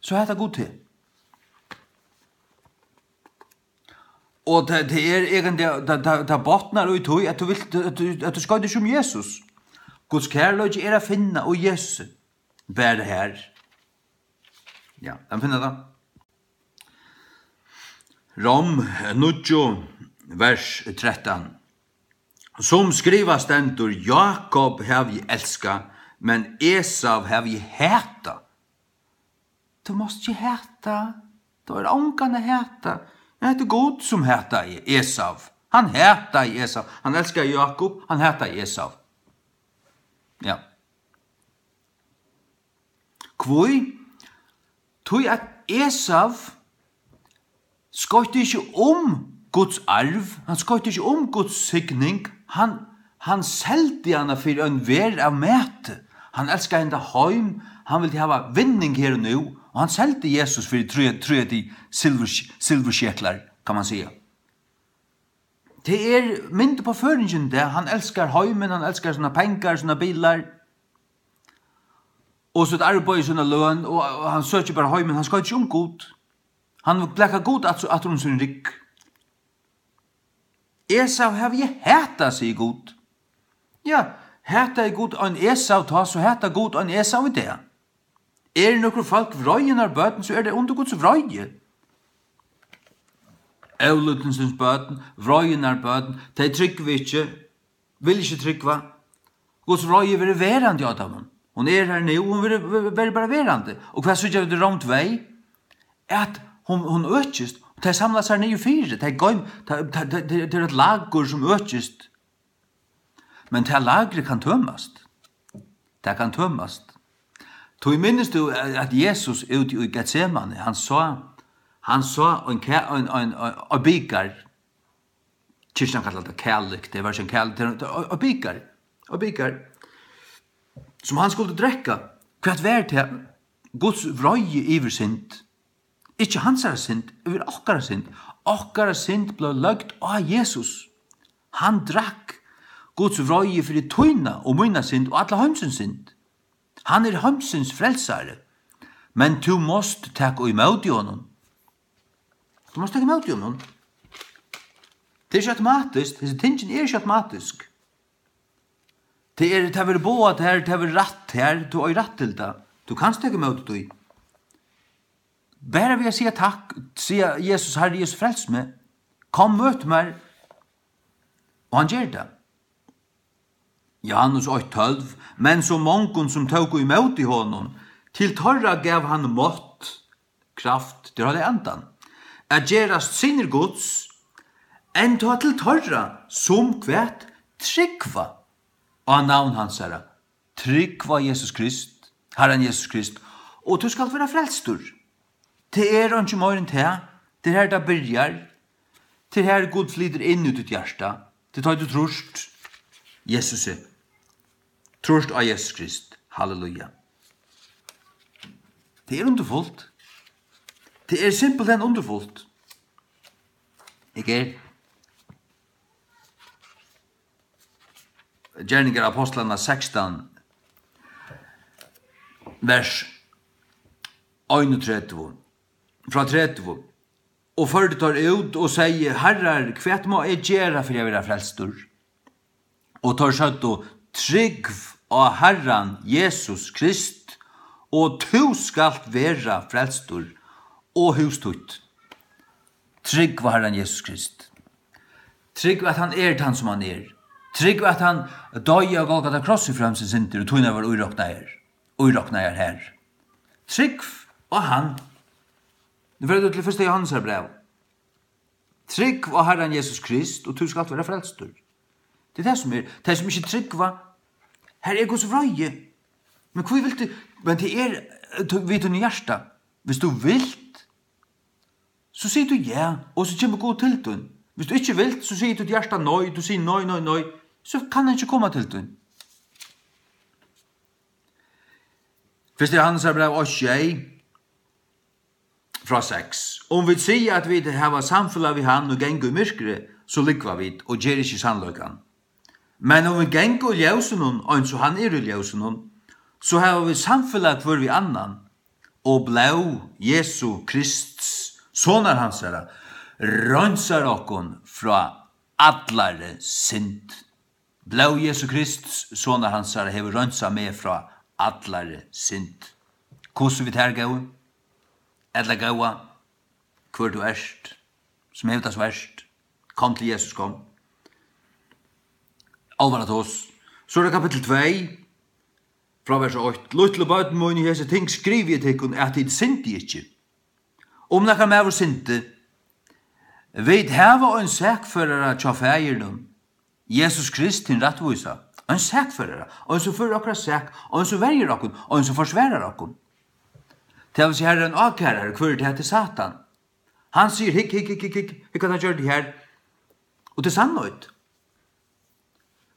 So hatar Gud teg. Og tað, tað er eigentliga, tað, tað, tað botnar í tí, at tú vilt, at tú, at tú skoytir sum Jesus. Guds kærleiki er at finna í Jesusi. Bara her. Ja, kann finna tað. Rom níggju, vers trettan. Sum skrivað stendur, Jakob havi eg elskað, men Esav havi eg hatað. Tú mást ikki hata. Tú er ongan at hata. Hetta er Gud, sum hataði Esav. Hann hataði Esav. Hann elskaði Jakob, hann hataði Esav. Ja. Hví? Tí at Esav skoytti ikki um Guds arv, hann skoytti ikki um Guds signing, hann, hann seldi hana fyri ein verð av mati. Hann elskaði henda heim, hann vildi hava vinning her og nú, og hann seldi Jesus fyri trý, trý silvur-, silvurskeklar, kann man siga. Tað er mynd upp á føroyingin í dag, hann elskar heimin, hann elskar sínar pengar, sínar bilar, og sítt arbeiði, sína løn, og, og hann søkir bara heimin, hann skoytir ikki um Gud. Hann blakar Gud aftur, aftur um sín rygg. Esav havi eg hatað, sigur Gud. Ja, hataði Gud ein Esav tá, so hatar Gud ein Esav í dag. Eru nøkur fólk vreiðinnar børn, so er tað undir Guds vreiði. Ólýdnisins børn, vreiðinnar børn, tey trúgva ikki, vilja ikki trúgva. Guds vreiði verður verandi á teimum. Hon er har nú, hon verður, verður, verður bara verandi. Og hvat síggja vit í Rom tvey? At hon, hon økist, og tey samla sær niður fyri, tey goym-, tað, tað, tað, tað er eitt lagur, sum økist. Men tað lagrið kann tømast. Tað kann tømast. Tí minnist tú, at Jesus úti í Getsemane, hann sá, hann sá ein ka-, ein, ein, ein, ein bikar. Kirkjan kallar tað kalik, tað var ikki ein kalik, tað er ein, ein bikar. Ein bikar. Sum hann skuldi drekka. Hvat var tað? Guds vreiði yvir synd. Ikki hansara synd, yvir okkara synd. Okkara synd bleiv løgd á Jesus. Hann drakk Guds vreiði fyri tína og mína synd og alla heimsins synd. Hann er heimsins frelsari. Men tú mást taka ímóti honum. Tú mást taka ímóti honum. Tað er ikki automatiskt. Hesi tingini eru ikki automatisk. Tað er, tað verður boðað tær, tað verður rætt tær, tú eigur rætt til tað. Tú kanst taka ímóti tí. Bara við at siga takk, siga, Jesus, Harri Jesus, frels meg. Kom, møt mær. Og hann ger tað. Johannes eitt tólv, men so mongum sum tóku ímóti honum, til teirra gav hann mátt, kraft, tað er Heilaga Andan, at gerast synir Guds, enntá til teirra, sum hvat trúgva á navn hansara, trúgva á Jesus Krist, Harran Jesus Krist, og tú skalt vera frelstur. Tað er einki meira enn tað. Tað er har, tað byrjar. Tað er har, Gud flytur inn í títt hjarta. Tað er tá, tú trýrt Jesusi. Trýrt á Jesus Krist. Halleluja. Tað er undurfult. Tað er simpelthen undurfult. Ikki er? Gerningar Ápostlanna sekstan, vers einogtretivu, frá tretivu: Og førdi teir út og segði: Harrar, hvat má eg gera fyri at vera frelstur? Og teir søgdu: Trúgv á Harran Jesus Krist, og tú skalt vera frelstur, og hús títt. Trúgv á Harran Jesus Krist. Trúgv, at hann er tann, sum hann er. Trúgv, at hann doyði á Golgata krossi fyri heimsins syndir, og tínar vóru íroknaðar, íroknaðar har. Trúgv á hann. Nú fara vit til fyrsta Jóhannesar bræv. Trúgv á Harran Jesus Krist, og tú skalt vera frelstur. Tað er tað, sum er. Tey, sum ikki trúgva, har er Guds vreiði. Men hví vilt tú, men tað er, eh, tú, við tínum hjarta. Viss tú vilt, so sigur tú ja, og so kemur Gud til tín. Viss tú ikki vilt, so sigur títt hjarta nei, tú sigur nei, nei, nei, so kann hann ikki koma til tín. Fyrsta Jóhannesar bræv eitt sjey, frá seks: Um vit siga, at vit hava samfelag við hann og ganga í myrkri, so lúgva vit og gera ikki sannleikan. Men um vit ganga í ljósinum, eins og hann er í ljósinum, so hava vit samfelag hvør við annan, og blóð Jesu Krists, sonar hansara, reinsar okkum frá allari synd. Blóð Jesu Krists, sonar hansara, hevur reinsað meg frá allari synd. Hvussu við tær, góði, ella góða, hvør tú ert, sum hevur tað svært, kom til Jesus, kom. Álvaratos. So er tað kapittul tvey, frá vers eitt. Lítlu børn míni, hesi ting skrivi eg tykkum, at tit syndi ikki. Um nakar maður syndi, vit hava ein sakførara hjá Faðirinum, Jesus Krist, hin rættvísa. Ein sakførara, ein sum førir okkara sak, ein sum verjir okkum, ein sum forsvarar okkum. Tað vil siga, har er ein ákærari, hvør er tað? Tað er Satan. Hann sigur, hygg, hygg, hygg, hygg, hygg, hygg, hvat hann gjørdi her. Og tað er sannheit.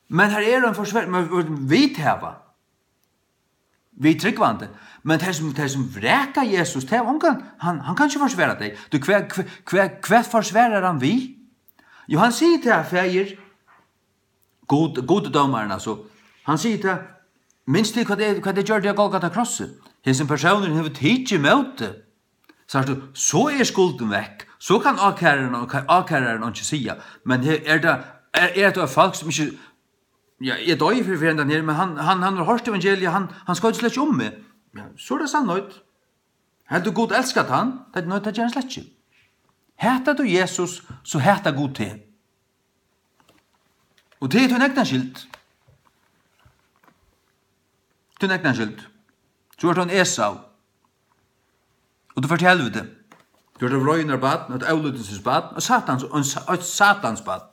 Men har er ein forsvar, men, men vit hava. Vit trúgvandi. Men tey sum, tey sum vraka Jesus, tey hava ongan, hann, hann kann ikki forsvara tey. Tú, hvat, hvat, hvat, hvat forsvarar hann við? Jú, hann sigur til hann, Faðir, Gud, Gud er dómarin, altso. Hann sigur til hann, minst til hvat eg, hvat eg gjørdi á Golgata krossi. Hesin persónurin hevur tikið ímóti. Sært tú, so er skuldin vekk. So kann ákærarin, ákærarin ikki siga. Men her er tað, er, er tað fólk sum ikki, ja, eg doyði fyri, fyri hendan her, men hann, hann, hann hevur hoyrt evangeliið, hann, hann skoytir slett ikki um meg. Ja, so er tað sannheit. Heldur Gud elskar hann? Tað, nei, tað ger hann slett ikki. Hatar tú Jesus, so hatar Gud teg. Og tað er tín egna skyld. Tín egna skyld. So ert tú ein Esau. Og tú fert til helviti. Tú ert eitt vreiðinnar barn, eitt ólýdnisins barn, og Satans, og ein sa-, eitt Satans barn.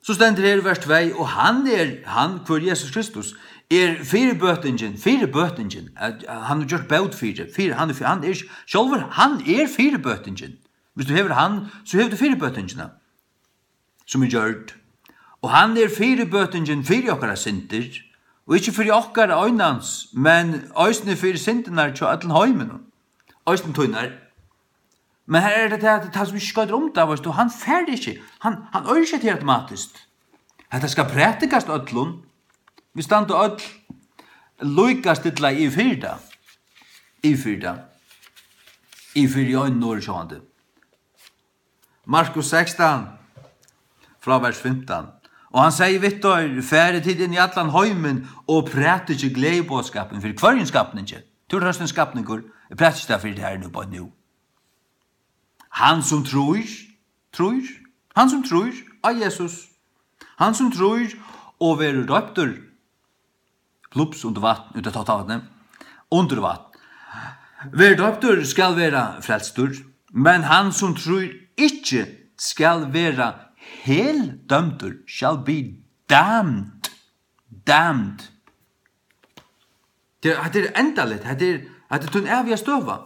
So stendur her í vers tvey, og hann er, hann, hvør Jesus Kristus, er fyribøtingin, fyribøtingin, at, at hann hevur gjørt bót fyri, fyri, hann er, hann er sjálvur, hann er fyribøtingin. Hvis tú hevur hann, so hevur tú fyribøtingina, sum er gjørd. Og hann er fyribøtingin fyri okkara syndir, og ikki fyri okkara einans, men eisini fyri syndirnar hjá øllum heiminum, eisini tínar. Men her er tað, tað, tað sum ikki skoytir um tað, veitst tú, hann fær ikki, hann, hann eigur ikki hetta automatiskt. Hetta skal prædikast øllum. Vit standa øll líka stilla yvir fyri tað. Yvir fyri tað. Yvir fyri í einum orði sjálvandi. Markus sekstan, frá vers fimtan. Og hann segði við teir, farið tit inn í allan heimin og prædikið gleðiboðskapin fyri hvørjum skapningi. Tú ert ein skapningur, eg prædiki tað fyri teg her nú, beint nú. Hann sum trýr, trýr, hann sum trýr á Jesus, hann sum trýr og verður doyptur, plups, undir vatn, út av tóttavatni, undir vatn. Verður doyptur, skal vera frelstur, men hann sum trýr ikki, skal vera heldømdur, shall be damned, damned. Tað, hetta er endaligt, hetta er, hetta er tín æviga støða.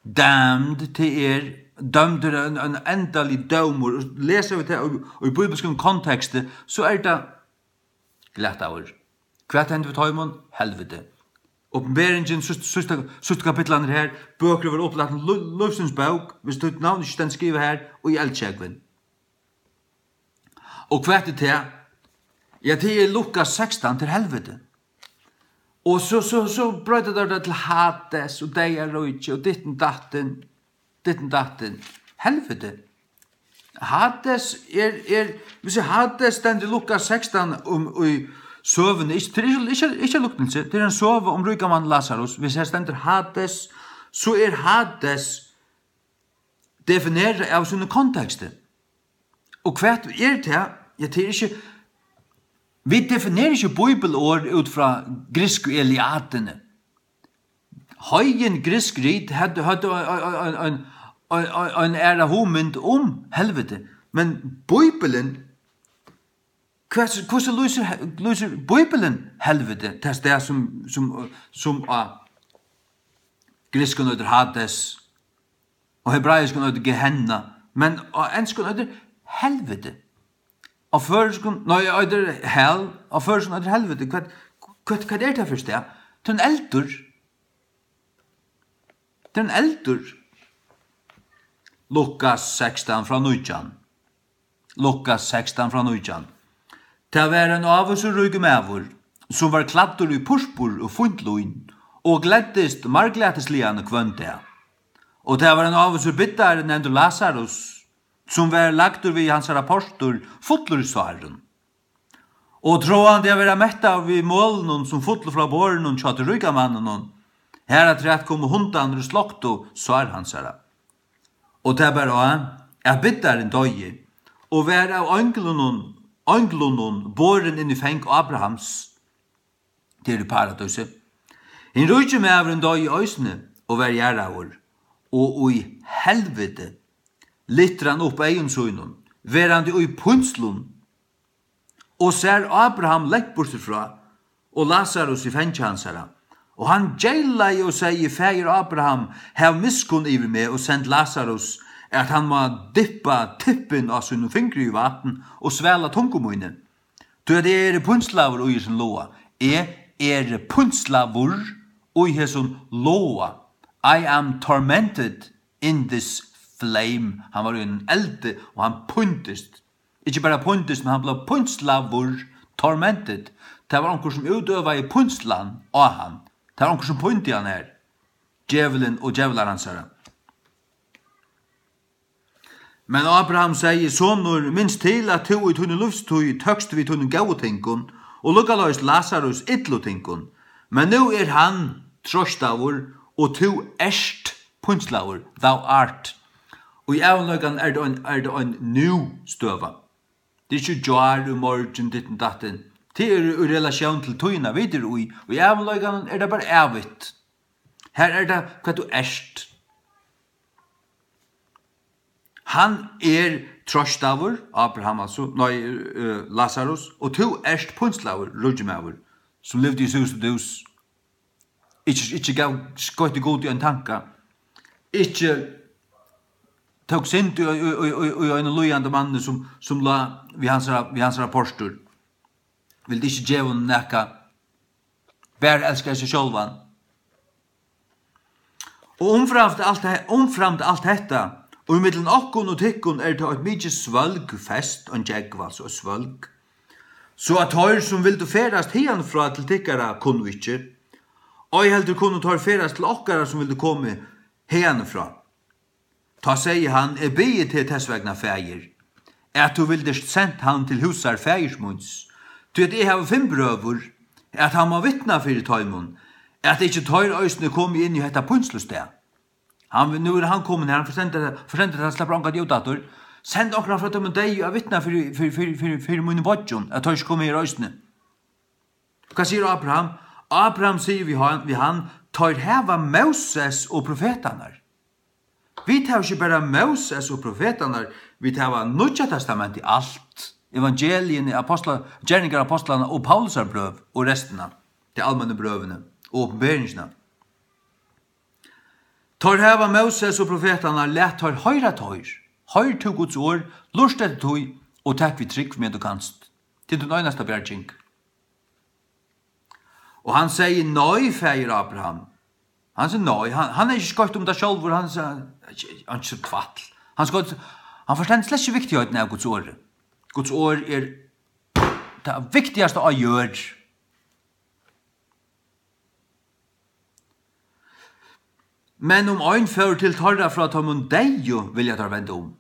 Damned, tað er dømdur, ein, ein endaligur dómur. Lesa vit tað í, í bíbilskum konteksti, so er tað glataður. Hvat hendir við teimum? Helviti. Opinberingin, síðst-, síðsta, síðstu kapitlarnir her, bøkur verða upplatin, lí-, lívsins bók, hvis títt navn ikki stendur skrivað har, og í eldsjógvin. Og hvat er tað? Ja, tað er Lukas sekstan, til helviti. Og so, so, so broyta teir tað til Hades og deyðaríki og ditten datten, ditten datten. Helviti. Hades er, er, hvis Hades stendur í Lukas sekstan um, í søguni, ikki, tað er ikki, ikki, ikki luknilsi, tað er ein søga um ríka mann Lazarus. Hvis her stendur Hades, so er Hades definerað av sínum konteksti. Og hvat er tað? Ja, tað er ikki, vit definera ikki bíbilorð út frá griksku Eliadini. Heidn grisk rit høvdu, høvdu ein, ein, ein, ein, ein, ein aðra hugmynd um helviti, men Bíbilin, hvussu, hvussu lýsir he-, lýsir Bíbilin helviti, tað stað sum, sum, sum á grikskum eitur Hades, á hebraiskum eitur Gehenna, men á enskum eitur helviti. Á føroyskum, nei, eitur hell, á føroyskum eitur helviti. Hvat, hvat, hvat er tað fyri stað? Tað er ein eldur. Tað er ein eldur. Lukas sekstan frá nítjan. Lukas sekstan frá nítjan. Tað var ein ávísur ríkur maður, sum var klæddur í purpur og fínt lín, og gleddist marglætisliga hvønn dag. Og tað var ein ávísur biddari, nevndur Lasarus, sum var lagdur við hansara portur, fullur í sárum. Og tráandi at vera mettaður við mølinum, sum fullu frá borðinum hjá tí ríka manninum, harafturat komu hundarnir og sloktu sár hansara. Og tað bar á, at biddarin doyði, og var av einglunum, einglunum borin inn í fang Abrahams, tað er í paradísi. Hin ríki maðurin doyði eisini og var jarðaður, og í helviti lyftir hann upp eygum sínum, verandi í pínslum, og sær Abraham langt burtur frá, og Lasarus í fangi hansara. Og hann geylaði og segði: Faðir Abraham, hav miskunn yvir meg og send Lasarus, at hann má dyppa tippin á sínum fingri í vatn og svala tungu míni. Tí at eg eri pínslaður í hesum loga. Eg eri pínslaður í hesum loga. I am tormented in this flame. Hann var í einum eldi, og hann píndist. Ikki bara píndist, men hann bleiv pínslaður, tormented. Tað var onkur, sum útøvaði pínslan á hann. Tað var onkur, sum píndi hann her. Djevulin og djevlar hansara. Men Abraham segði: Sonur, minst til, at tú í tíni lívstíð tókst við tínum góðu tingum, og líkaleis Lasarus illu tingum. Men nú er hann troystaður, og tú ert pínslaður, thou art. Og í ævinleikanum er tað ein, er tað ein nú-støða. Tað er ikki í gjár, í morgin, ditten datten. Tað er í relatión til tíðina, vit eru í. Og í ævinleikanum er tað bara ævigt. Her er tað, hvat tú ert. Hann er troystaður, Abraham, altso, nei, eh, Lasarus, og tú ert pínslaður, ríki maður, sum livdi í sús og dús. Ikki, ikki gav skeitt í Gud í ein tanka. Ikki tók synd í, í, í, í, í einum líðandi manni, sum, sum lá við hansara, við hansara portur. Vildi ikki geva honum nakað. Bara elskaði seg sjálvan. Og umframt alt he-, umframt alt hetta, og ímillum okkum og tykkum er tað eitt mikið svølg fest, ein gjógv, altso eitt svølg, so at teir, sum vildu ferðast hiðanfrá til tykkara, kunnu ikki, ei heldur kunnu teir ferðast til okkara, sum vildu komið hiðanfrá. Tá segði hann: Eg biði teg tess vegna, Faðir, at tú vildist sent hann til húsar faðirs míns, tí at eg havi fimm brøður, at hann má vitna fyri teimum, at ikki teir eisini komi inn í hetta pínslustað. Hann, nú er hann komin her, hann forstendur, forstendur, at hann sleppur ongantíð út aftur. Send onkran frá teimum deyðu at vitna fyri, fyri, fyri, fyri, fyri mínum beiggum, at teir ikki komi her eisini. Hvat sigur Abraham? Abraham sigur við hann, við hann: Teir hava Móses og profetarnar. Vit hava ikki bara Móses og profetarnar, vit hava Nýggja Testamentið alt, evangeliini, apostla-, gerningar apostlanna og Paulusar brøv og restina, tey almennu brøvini og opinberingina. Teir hava Móses og profetarnar, lat teir hoyra teir. Hoyr tú Guds orð, lurta eftir tí, og tak við trúgv, meðan tú kanst. Tað er tín einasta bjarging. Og hann segði: Nei, faðir Abraham. Hann segði nei, hann, hann er ikki skeitt um tað sjálvur, hann segði, hann er ikki so tvætl. Hann skeitt, hann forstendur slett ikki viktigheitina av Guds orði. Guds orð er tað viktigasta á jørð. Men um ein fór til teirra frá teimum deyðu, vilja teir venda um.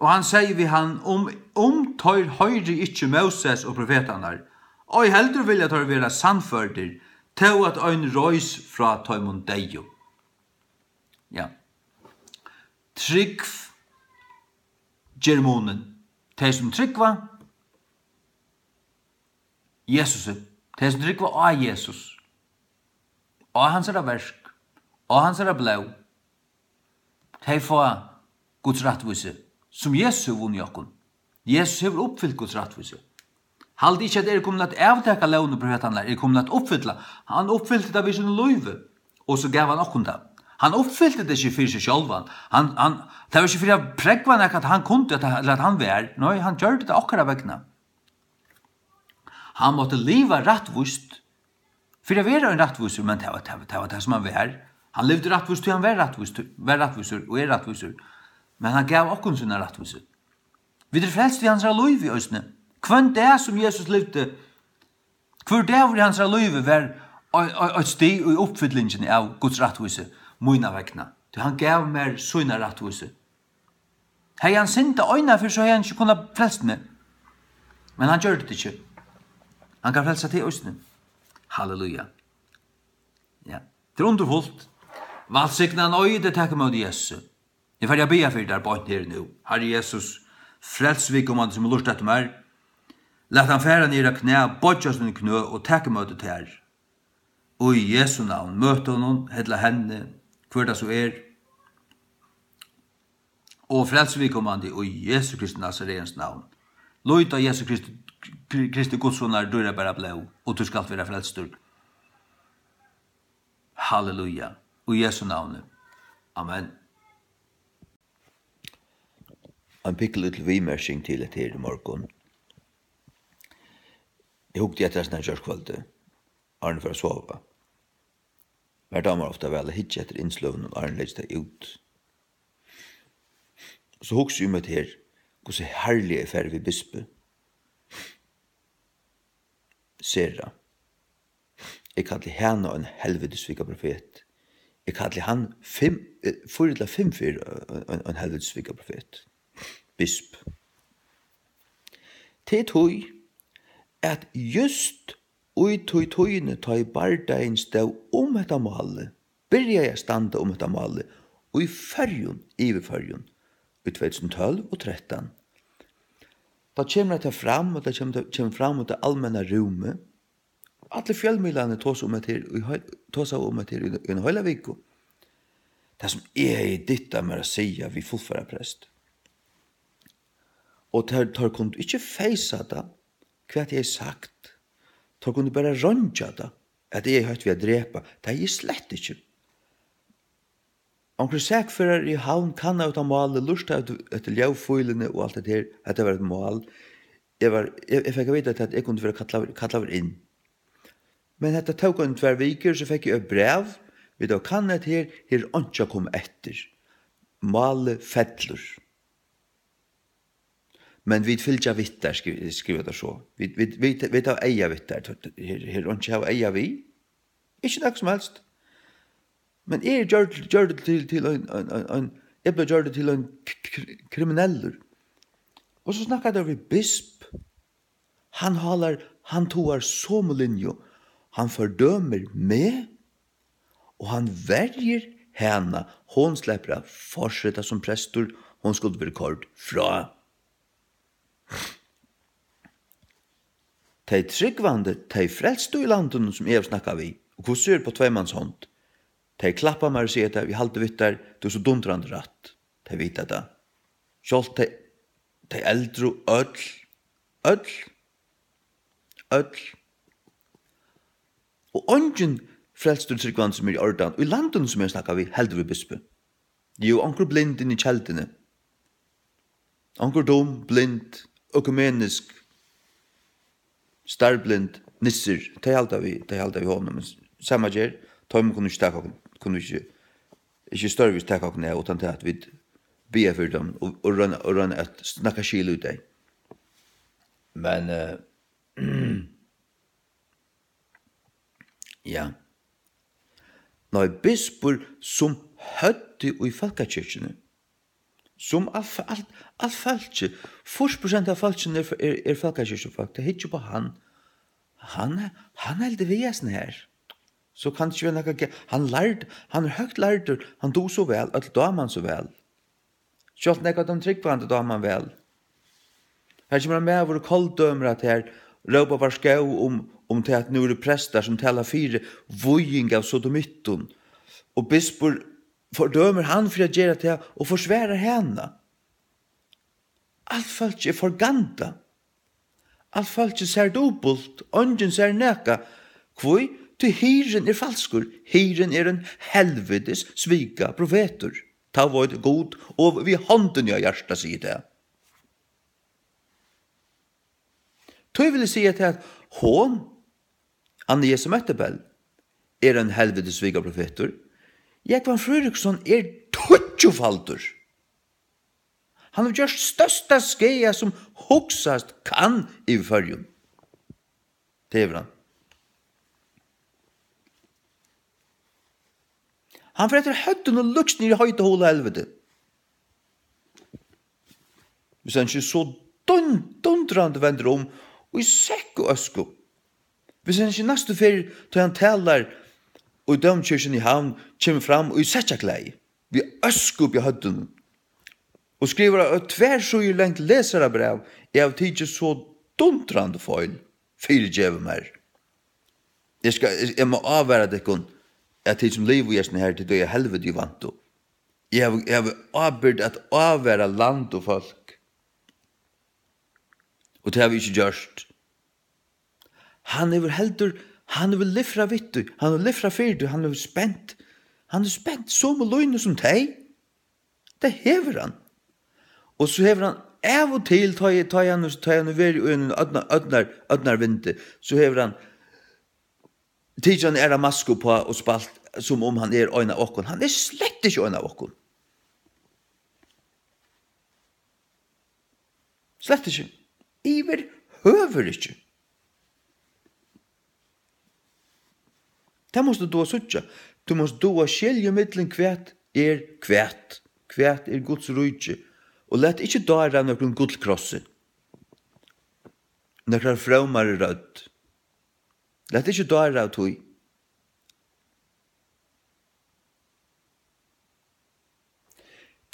Og hann segði við hann: Um, um teir hoyri ikki Móses og profetarnar, ei heldur vilja teir vera sannførdir, tó at ein reis frá teimum deyðu. Ja. Trúgv ger munin. Tey, sum trúgva Jesusi, tey, sum trúgva á Jesus, á hansara verk, á hansara blóð, tey fáa Guds rættvísi, sum Jesus hevur vunnið okkum. Jesus hevur uppfylt Guds rættvísi. Haldið ikki, at eg eri komin at avtaka lógina og profetarnar, eg eri komin at uppfylla. Hann uppfylti tað við sínum lívi, og so gav hann okkum tað. Hann uppfylti tað ikki fyri seg sjálvan. Hann, hann, tað var ikki fyri at prógva nakað, at hann kundi, at, ella at hann var. Nei, hann gjørdi tað okkara vegna. Hann mátti liva rættvíst fyri at vera ein rættvísur, men tað var, tað var, tað var tað, sum hann var. Hann livdi rættvíst, tí hann var rættvísur, var rættvísur og er rættvísur. Men hann gav okkum sína rættvísi. Vit eru frelst við hansara lívi eisini. Hvønn dag, sum Jesus livdi, hvør dagur í hansara lívi var ei-, ei-, eitt stig í uppfyllingini av Guds rættvísi mína vegna. Tí hann gav mær sína rættvísi. Hevði hann syndað eina ferð, so hevði hann ikki kunnað frelst meg. Men hann gjørdi tað ikki. Hann kann frelsa teg eisini. Halleluja. Ja. Tað er undurfult. Vælsignaðan ið tekur ímóti Jesu. Eg fari at biðja fyri tær beint her nú. Harri Jesus, frels viðkomandi sum lurtar eftir mær. Lat hann fara niður á knæ, boyggja síni knø og taka ímóti tær. Og í Jesu navn, møt honum, ella henni, hvør tað so er. Og frels viðkomandi í Jesu Kristi Nazareans navn. Lít á Jesu Kristi, Kristi Guds sonar dýrabara blóð, og tú skalt vera frelstur. Halleluja. Í Jesu navni. Amen. Ein pikkulítil viðmerking til hetta her í morgun. Eg hugdi eftir hesum her gjárkvøldið, áðrenn eg fór at sova. Mær dámar ofta væl at hyggja eftir innsløgunum, áðrenn eg leggi tey út. So hugsi eg um hetta her, hvussu harðliga eg fari við bispi. Sera. Eg kalli hana ein helvitis svika profet. Eg kalli hann fimm, eh, fýra ella fimm ferð, eh, ein, ein helvitis svika profet. Bisp. Tað er tí, at júst í tí tíðini, tá ið bardagin stóð um hetta málið, byrjaði at standa um hetta málið í Føroyum, yvir Føroyum, í tvey túsund og tólv og trettan, tá kemur hetta fram, og tað kemur, kemur fram í tað almenna rúmið, allir fjølmiðlarnir tosa um hetta her í heil-, tosaðu um hetta her í, í eina heila viku. Tað, sum eg hevði dytt á mær at siga við fullferðarprest. Og teir, teir kundu ikki feysa tað, hvat eg hevði sagt. Teir kundu bara reingja tað, at eg hevði hótt við at drepa. Tað hevði eg slett ikki. Onkrir sakførarar í Havn kannaðu hetta málið, lurtaðu eftir, eftir ljóðfíluni og alt hetta her. Hetta var eitt mál. Eg var, eg, eg fekk at vita, at eg kundi vera kallaður, kallaður inn. Men hetta tók ein tvær vikur, so fekk eg eitt bræv: "Vit hava kannað hetta her, her er einki at koma eftir. Málið fellur. Men vit fylgja við tær", skri-, skriva teir so. "Vit, vit, vit, vit hava eyga við tær. Her, her er einki at hava eyga við. Ikki nakað sum helst." Men eg eri gjørdur, gjørdur til, til ein, ein, ein, ein, eg bleiv gjørdur til ein k-, k-, kriminellur. Og so snakka teir við bisp. Hann hálar, hann togar somu linju. Hann fordømir meg, og hann verjir hana. Hon sleppur at fortseta sum prestur. Hon skuldi verið koyrd frá. Tey trúgvandi, tey frelstu í landinum, sum eg havi snakkað við, og hvussu er upp á tvey mans hond, tey klappa mær og siga, at eg haldi við tær, tú hevur so dundrandi rætt. Tey vita tað. Sjálvt tey, tey eldru, øll, øll, øll. Og eingin frelstur trúgvandi, sum er í ordan, í landinum, sum eg snakka við, heldur við bispi. Jú, onkur blind inni í kelduni. Onkur dum, blind, økumenisk, starblind, nissur, tey halda við, tey halda við honum, men sama ger, teimum kunnu ikki taka okkum, kunnu ikki, ikki stórvís taka okkum av, uttan tað at vit biðja fyri teimum og, og royna, og royna at snakka skil í tey. Men, eh, ja. Nei, bispur sum høvdi í fólkakirkjuni, sum alt, alt, alt fólkið, fýrs prosent av fólkinum er, er, er fólkakirkjufólk, tey hyggja upp á hann. Hann, hann heldur við hasum her. So kann tað ikki vera nakað ga-, hann lærd-, hann er høgt lærdur, hann dugir so væl, øll dáma hann so væl. Sjálvt nógv av teimum trúgvandi dáma hann væl. Her kemur ein maður og koldømir at her, rópar varskó um, um tað, at nú eru prestar, sum tala fyri víging av sodomittum, og bispur fordømir hann fyri at gera tað og forsvarar hana. Alt fólkið er forgandað. Alt fólkið sær dupult, eingin sær nakað. Hví? Tí hirðin er falskur. Hirðin er ein helvitis svika profetur. Tað veit Gud, og við hondini á hjarta sigi eg tað. Tí vil eg siga tað, at hon, Anna Jesu Møttibell, er ein helvitis svika profetur. Jógvan Fríðriksson er tíggjufaldur. Hann hevur gjørt størsta skaða, sum hugsast kann, yvir Føroyum. Tað hevur hann. Hann fer eftir høvdinum og lýkst niður í heita hol helviti. Hvis hann ikki so dun-, dundrandi vendur um í sekk og øsku. Hvis hann ikki næstu ferð, tá hann talar í dómkirkjuni í Havn, kemur fram í sekkjaklæði, við øsku uppi á høvdinum, og skrivar á tvær síður langt lesarabræv: "Eg havi tikið so dundrandi feil, fyrigevið mær. Eg skal, eg, eg má ávara tykkum, at tit sum liva í hesum her, tit doyða helviti í vantu. Eg havi, eg havi ábyrgd at ávara land og fólk." Og tað havi eg ikki gjørt. Hann hevur heldur, hann hevur lifrað við tí, hann hevur lifrað fyri tí, hann hevur spent, hann hevur spent somu línu sum tey. Tað hevur hann. Og so hevur hann av og til, tá eg, tá eg hann, tá eg hann verið í einum ódnar-, ódnar-, ódnarvindi, so hevur hann tikið eina aðra masku uppá og spælt, sum um hann er ein av okkum. Hann er slett ikki ein av okkum. Slett ikki. Yvirhøvur ikki. Tað mást tú duga at síggja. Tú mást duga at skilja millum, hvat er hvat. Hvat er Guds ríki? Og lat ikki dára av nøkrum gullkrossi, nakrar frómari rødd. Lat ikki dára av tí.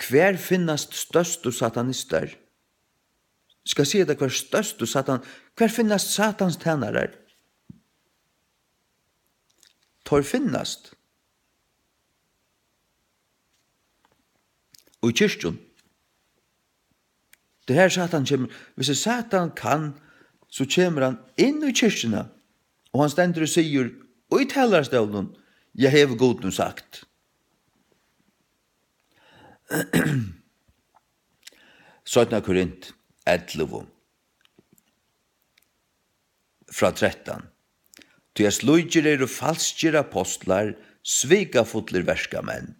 Hvar finnast størstu satanistar? Skal siga tað, hvar størstu satan-, hvar finnast Satans tænarar? Teir finnast í kirkjum. Tað er her Satan kemur. Hvis Satan kann, so kemur hann inn í kirkjuna, og hann stendur og sigur í talarastólinum: "Ja, hevur Gud nú sagt." Seinna Korint ellivu, frá trettan: "Tí at slíkir eru falskir apostlar, svikafullir verkamenn,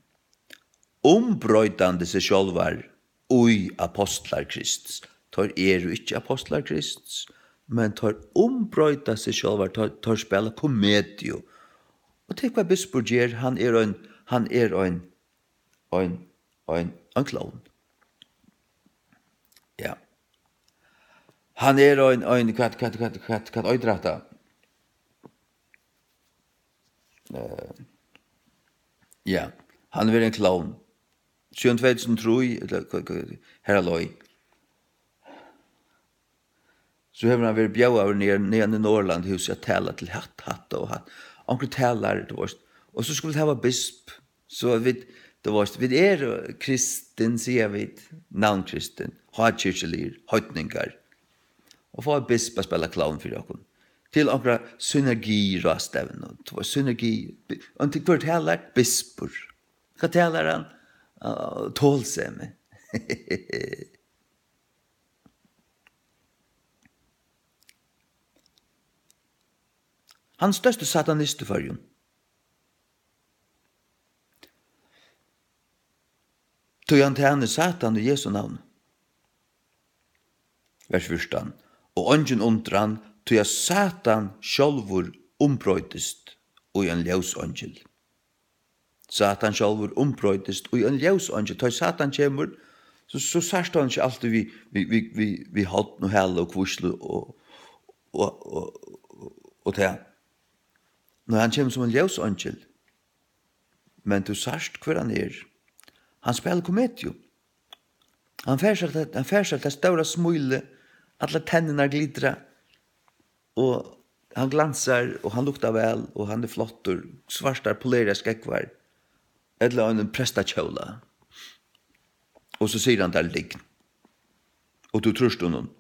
umbroytandi seg sjálvar í apostlar Krists." Teir eru ikki apostlar Krists, men teir umbroyta seg sjálvar, teir, teir spæla komediu. Og tað er hvat bispur ger, hann er ein, hann er ein, ein, ein, ein klovn. Ja. Hann er ein, ein, hvat, hvat, hvat, hvat, hvat eitur hatta? Eh, ja, hann er ein klovn. Síðan tvey túsund og trý, ella hvat, hvat, har á leið. So hevur hann verið bjóðaður niðan, niðan í Norðurlandahúsið at tala til hatt, hatta og hatt. Onkur talar, tú veist. Og so skulu vit hava bisp. So at vit, tú veist, vit eru kristin, siga vit, navnkristin, hákirkjuligir, heidningar. Og fáa bisp at spæla klovn fyri okkum. Til onkra synergiráðstevnu, tú veist, synergi, bi-, og til hvør talar? Bispur. Hvat talar hann? Ah, tolsemi. Hann størsti satanist í Føroyum. Tí hann tænir Satan í Jesu navni. Vers fjúrtan: "Og eingin undran, tí at Satan sjálvur umbroytist í ein ljóseingil." Satan sjálvur umbroytist í ein ljóseingil. Tá ið Satan kemur, so, so sært hann ikki altíð við, við, við, við, við horn og hala og hvíslu og, og, og, og, og tað. Nei, hann kemur sum ein ljóseingil. Men tú sært, hvør hann er. Hann spælir komediu. Hann fær sær tað, hann fær sær tað stóra smílið, allar tenninar glitra, og hann glansar, og hann luktar væl, og hann er flottur, svartar poleraðar skógvar, ella ein prestakjóla. Og so sigur hann tær lygn. Og tú trýrt honum.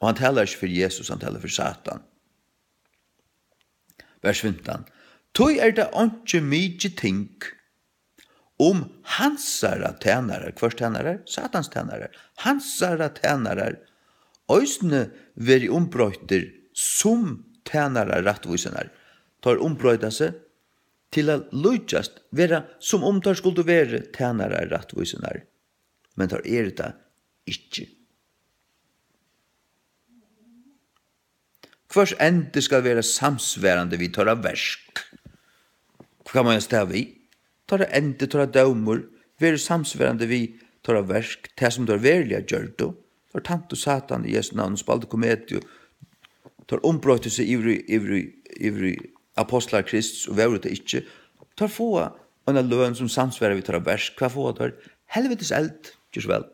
Og hann talar ikki fyri Jesus, hann talar fyri Satan. Vers fimtan: "Tí er tað einki mikið ting, um hansara tænarar", hvørs tænarar? Satans tænarar. "Hansara tænarar eisini verði umbroyttir sum tænarar rættvísinnar." Teir umbroyta seg til at líkjast, vera sum um teir skuldu verið tænarar rættvísinnar. Men teir eru tað ikki. Hvørs endi skal vera samsvarandi við teirra verk. Hvat kann man stava við? Teirra endi, teirra dómur, verður samsvarandi við teirra verk, tað sum teir veruliga gjørdu. Teir tæntu Satan í Jesu navn og spældu komediu. Teir umbroyttu seg yvir í, yvir í, yvir í apostlar Krists og vóru tað ikki. Teir fáa eina løn sum samsvarar við teirra verk. Hvat fáa teir? Helvitis eld. Ger so væl.